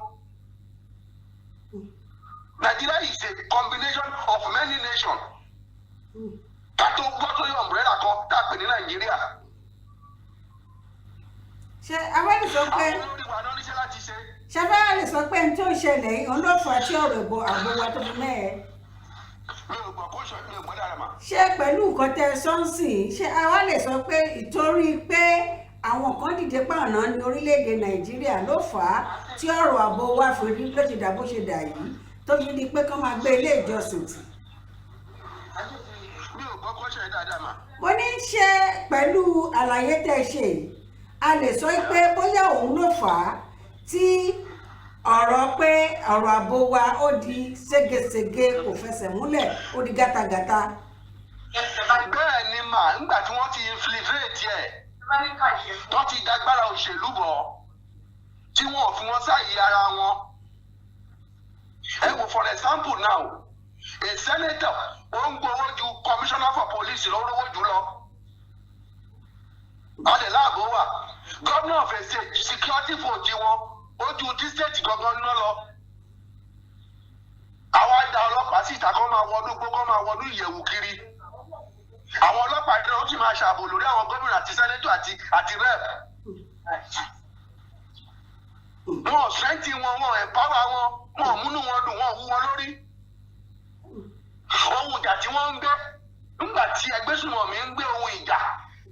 Nigeria is a combination of many nations. Ká tó gbọ́ tó yọ umbrella kan tá a pè ní Nàìjíríà. Ṣé abẹ́rẹ́ sọ pé Àwọn olórí wa náà níṣẹ́ láti ṣe. Ṣé abẹ́rẹ́ lè sọ pé n tó ṣẹlẹ̀ yìí, òun ló fà á tí ọ̀rọ̀ ìbò ààbò wa tó fi mẹ́ẹ̀? Mi ò gbọ́ kó sọ, mi ò gbọ́ dára mà. Ṣé pẹ̀lú nǹkan tẹ́ ẹ sọ́nsìn, ṣé àwa lè sọ pé ìtorí pé àwọn kan dìde pàànà ní orílẹ̀-èdè Nàìjíríà ló fà á tí ọ̀rọ̀ ààbò wa fi rí ló ti dà bó ṣe dà yìí, tó fi di pé kán máa gbé ilé ìjọsìn tì? Mi ò gbọ́ kó sọ yẹn dáadáa mà. Mo ní, ṣe pẹ̀lú àlàyé tẹ́ ẹ ṣe yìí, a lè sọ pé bóyá òun ló fà á tí ọ̀rọ̀ pé ọ̀rọ̀ ààbò wa ó di ségesège, kò fẹsẹ̀ múlẹ̀, ó di gátagàta? Bẹ́ẹ̀ ni mà, ńgbà tí wọ́n ti infiltrate ẹ̀, tó ti dágbára òṣèlú bọ̀, tí wọn ò fi wọn sáàyè ara wọn. Ẹ wò, for example now, a senator ó ń gbowó ju commissioner for police lọ, rówó jù lọ. Alẹ́ láàbò wà, governor of a state, security vote wọn ó ju ti state gangan ná lọ. Àwa da ọlọ́pàá síta kó máa wọnú gbó, kó máa wọnú ìyẹ̀wù kiri. Àwọn ọlọ́pàá náà ó sì máa ṣàbò lórí àwọn gómìnà àti senator àti rep. Wọn ò strengthen wọn, wọn ò empower wọn, wọn ò múnú wọn dùn, wọn ò wú wọn lórí. Ohun ìjà tí wọ́n ń gbé, nígbà tí ẹgbẹ́ sùnmọ̀mí ń gbé ohun ìjà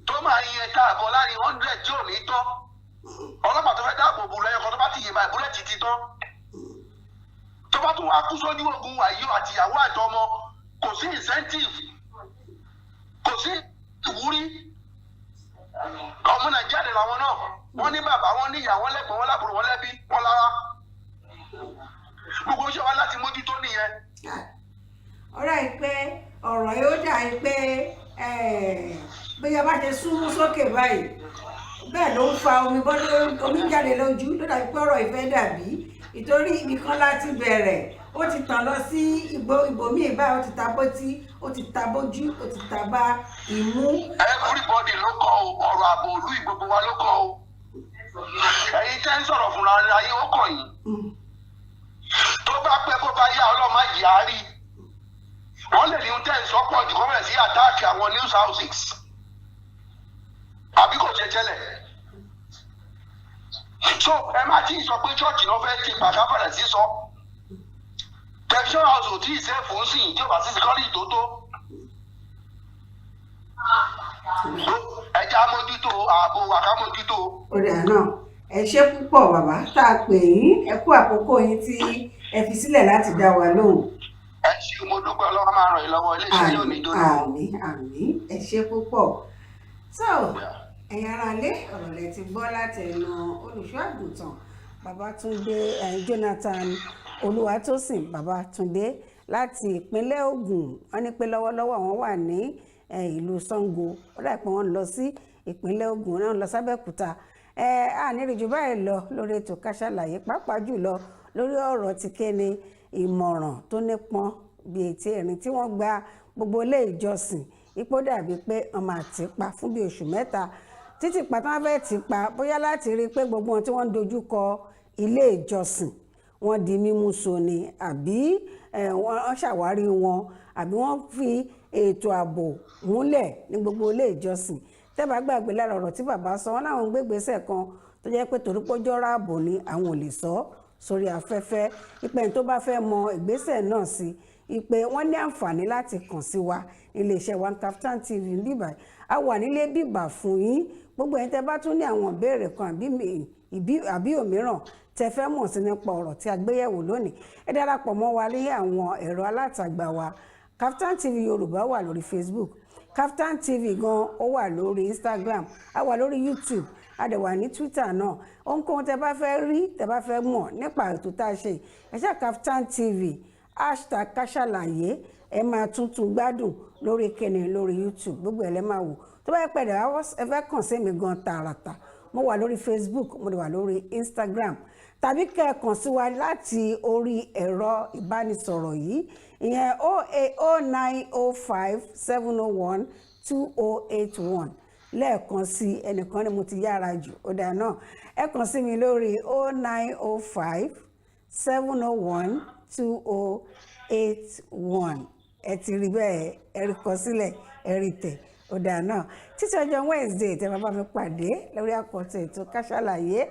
tó máa yẹ ká àbọ̀ láàrin 100 tí ò ní tán, ọlọ́pàá tó fẹ́ dáàbò bò lẹ́yìn kan tó bá ti yìnbọn, ìbúlẹ̀ ti tán, tó bá tún wá kú sójú ogun, àyò àtìyàwó àtọmọ. Kò sí incentive, kò sí ìwúrí. Ọmọ Nàìjíríà làwọn náà, wọ́n ní bàbá, wọ́n ní ìyá, wọ́n lẹ́gbọ̀n, wọ́n lábúrò, wọ́n lẹ́bí, wọ́n lára. Gbogbo iṣẹ́ wa láti mójútó nìyẹn. Ọ̀rọ̀ yìí pé ọ̀rọ̀ yóò dà yìí pé bóyá bá ṣe súnmú sókè báyìí, bẹ́ẹ̀ ló ń fa omi bọ́, omi ń jáde lójú. Ló dàbí pé ọ̀rọ̀ ìfẹ́ dàbí ìtorí ibì kan láti bẹ̀rẹ̀, ó ti tàn lọ sí ibòmíì báyìí, ó ti ta bótí, ó ti ta bójú, ó ti ta bá imú. Everybody ló kọ o. Ọ̀rọ̀ ààbò ìlú, ìgbogbo wa ló kọ o. Ẹ̀yin tẹ́ ń sọ̀rọ̀ fúnra ayé, ó kàn yín. Tó bá pẹ́, kó bá yá, ọlọ́mọ yìí á rí. Wọ́n lè ní tẹ́ ń sọ pọ̀ jù, kó bẹ̀rẹ̀ sí attack àwọn news houses, àbí kò ṣe tẹ́lẹ̀. So ẹ má tí ì sọ pé church náà fẹ́ ti pàkà bẹ̀rẹ̀ sí sọ. Television house ò tí ì safe sí tí ò bá sí security tó tó. Ẹ já mójútó ààbò wa, ká mójútó. Ó dà náà, ẹ ṣé púpọ̀ bàbá tá a pè yín. Ẹ kú àkókò yín tí ẹ fi sílẹ̀ láti dá wa lóhùn. Ẹ ṣé, mo dúpẹ́. Ọlọ́run máa ràn yín lọ́wọ́, iléeṣẹ́ yóò ní jóná. Àmín, àmín, ẹ ṣé púpọ̀. So ẹ̀yin ará ilé, ọ̀rọ̀ lẹ ti gbọ́ láti ẹnu olùṣọ́ àgùntàn Babátúndé Jonathan Olúwatósìn Babátúndé láti ìpínlẹ̀ Ògùn. Wọ́n ní pé lọ́wọ́lọ́wọ́ àwọn wà ní ìlú Ṣàngó. Ó dà pé wọ́n lọ sí ìpínlẹ̀ Ògùn náà, lọ sábẹ́òkúta. Àníri jù báyìí lọ lórí ètò Ká Sálàyé, pàápàá jùlọ lórí ọ̀rọ̀ ti kéne ìmọ̀ràn tó nípọn bíi etí ẹ̀rín tí wọ́n gba gbogbo ilé ìjọsìn, ipò dàbí pé wọ́n máa tì pa fún bíi oṣù 3, títí pa tí wọ́n fẹ́ tì pa, bóyá láti rí i pé gbogbo wọn tí wọ́n ń dojú kọ ilé ìjọsìn, wọ́n di mímú so ni, àbí wọ́n ṣàwárí wọn, àbí wọ́n fi ètò ààbò múlẹ̀ ní gbogbo ilé ìjọsìn. Tẹ́bà gbàgbé lára ọ̀rọ̀ tí bàbá sọ, wọ́n láwọn gbégbèsè kan tó jẹ́ pé torí pọ́jọ́rọ́ ààbò ni, àwọn ò lè sọ sórí afẹ́fẹ́. Ìpè tó bá fẹ́ mọ ìgbésẹ̀ náà sí, ìpè wọ́n ní àǹfààní láti kàn sí wa iléeṣẹ́ wa Kaftan TV bíbà. A wà nílé bíbà fún yín. Gbogbo ẹ̀yin tẹ́ bá tún ní àwọn ìbéèrè kan àbí òmíràn tẹ́ fẹ́ mọ̀ sí nípa ọ̀rọ̀ tí a gbéyẹ̀wò lónìí, ẹ darapọ̀ mọ́ wa ní àwọn ẹ̀rọ alátagbà wa. Kaftan TV Yorùbá wà lórí Facebook, Kaftan TV gan ó wà lórí Instagram, a wà lórí YouTube, a dẹ̀ wà ní Twitter náà. Ohunkóhun tẹ́ bá fẹ́ rí, tẹ́ bá fẹ́ mọ̀ nípa ètò tá a ṣe, ẹ ṣe Kaftan TV #Kásàlàyé, ẹ máa tuntun gbádùn lórí kẹni lórí YouTube, gbogbo ẹ lẹ máa wò. Tó bá yẹ pẹ̀lẹ́ ẹ fẹ́ kàn sí mi gan tààràtà, mo wà lórí Facebook, mo wà lórí Instagram, tàbí kẹ́ ẹ kàn sí wa láti orí ẹ̀rọ ìbánisọ̀rọ̀ yìí, ìyẹn 09057012081. Lẹ́ẹ̀kan sí, ẹnìkan ni mo ti yára jù, ó dáa náà, ẹ kàn sí mi lórí 09057012081. Ẹ ti rí bẹ́ẹ̀, ẹ rí kọ sílẹ̀, ẹ rí tẹ̀, ó dáa náà. Títí ọjọ́ Wednesday tẹ́ bá bá mi pàdé lórí àkọ́tún ètò Ká Sálàyé,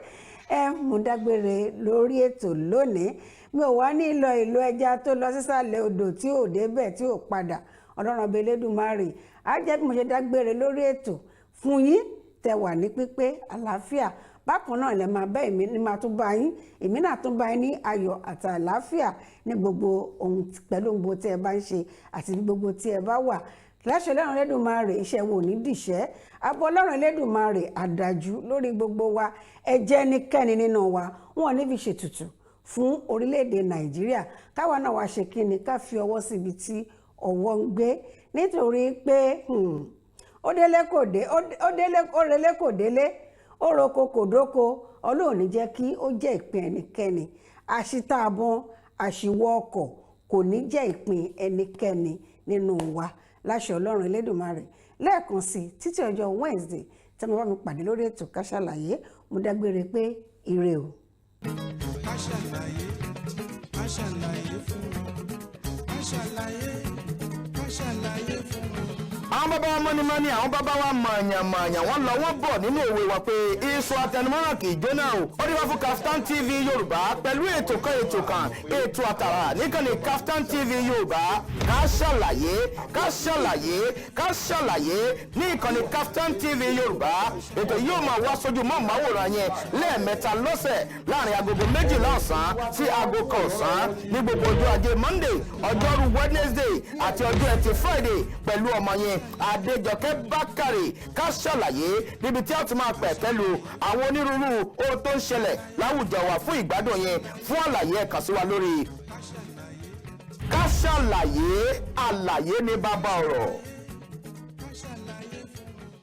ẹ mú dágbére lórí ètò lónìí. Mi ò wá ní lọ ìlú ẹja tó lọ sísàlẹ̀ odò tí ò débẹ̀ tí ò padà. Ọlọ́run ọba Elédùmarè á jẹ́ bí mo ṣe dágbére lórí ètò fún yín. Tẹ́ wà ní pípé àlàáfíà, bákan náà lẹ máa bá èmi ní máa tún bá yín, èmi náà tún bá yín ní ayọ̀ àti àlàáfíà ní gbogbo ohun, pẹ̀lú ohun gbogbo tí ẹ bá ń ṣe àti gbogbo tí ẹ bá wà. Láṣẹ Ọlọ́run Elédùmarè, iṣẹ́ wo ní dìṣẹ́ abọ́. Ọlọ́run Elédùmarè àdájú lórí gbogbo wa. Ẹ jẹ́ níkẹ́ni nínú wa wọn ò ní fi ṣètùtù fún orílẹ̀-èdè Nàìjíríà. Káwa náà wá ṣe kí ni ká fi ọwọ́ síbi tí ọwọ́ ń gbé, nítorí pé ó délé kò dé, ó délé, ó relé kò délé, ó roko kò dóko. Ọlọ́run ní jẹ́ kí ó jẹ́ ìpín ẹnikẹ́ni. Àṣìtàbọn, àṣìwọ̀ ọkọ̀ kò ní jẹ́ ìpín ẹnikẹ́ni nínú wa, láṣẹ Ọlọ́run Elédùmarè. Lẹ́ẹ̀kan sí, títí ọjọ́ Wednesday tí mo bá mi pàdé lórí ètò Ká Sálàyé, mo dágbére pé ire o. Ká ṣàlàyé, ká ṣàlàyé fún wọn. Ká ṣàlàyé, ká ṣàlàyé fún wọn. Àwọn bàbá wa mọ́nímọ́ní, àwọn bàbá wa mọ̀ọ̀yàn-mọ̀ọ̀yàn, wọ́n lọ wọ́n bọ̀ nínú òwe wa pé iṣu atẹnumọ́ràn kì í jóná o. Ó dé wá fún Kaftan TV Yorùbá pẹ̀lú ètò kan, ètò kan, ètò àtàrà níkànnì Kaftan TV Yorùbá. Ká ṣàlàyé, ká ṣàlàyé, ká ṣàlàyé ní ìkànnì Kaftan TV Yorùbá. Ètò yóò máa wá sójú mọ́ màwòrán yẹn lẹ́ẹ̀mẹ́ta lọ́sẹ̀, láàrin 12:00 ọ̀sán sí 1:00 ọ̀sán, ní gbogbo ọjọ́ ajé Monday, ọjọ́rú Wednesday àti ọjọ́ ẹtì Friday, pẹ̀lú ọmọ yẹn Adéjọkẹ́ Bákàrè. Ká ṣàlàyé, níbi tí a ti máa pẹ̀ pẹ̀lú àwọn onírúurú ohun tó ń ṣẹlẹ̀ láwùjọ wa fún ìgbádùn yẹn. Fún àlàyé, ẹ kàn sí wa lórí Ká ṣàlàyé. Àlàyé ní bàbá ọ̀rọ̀.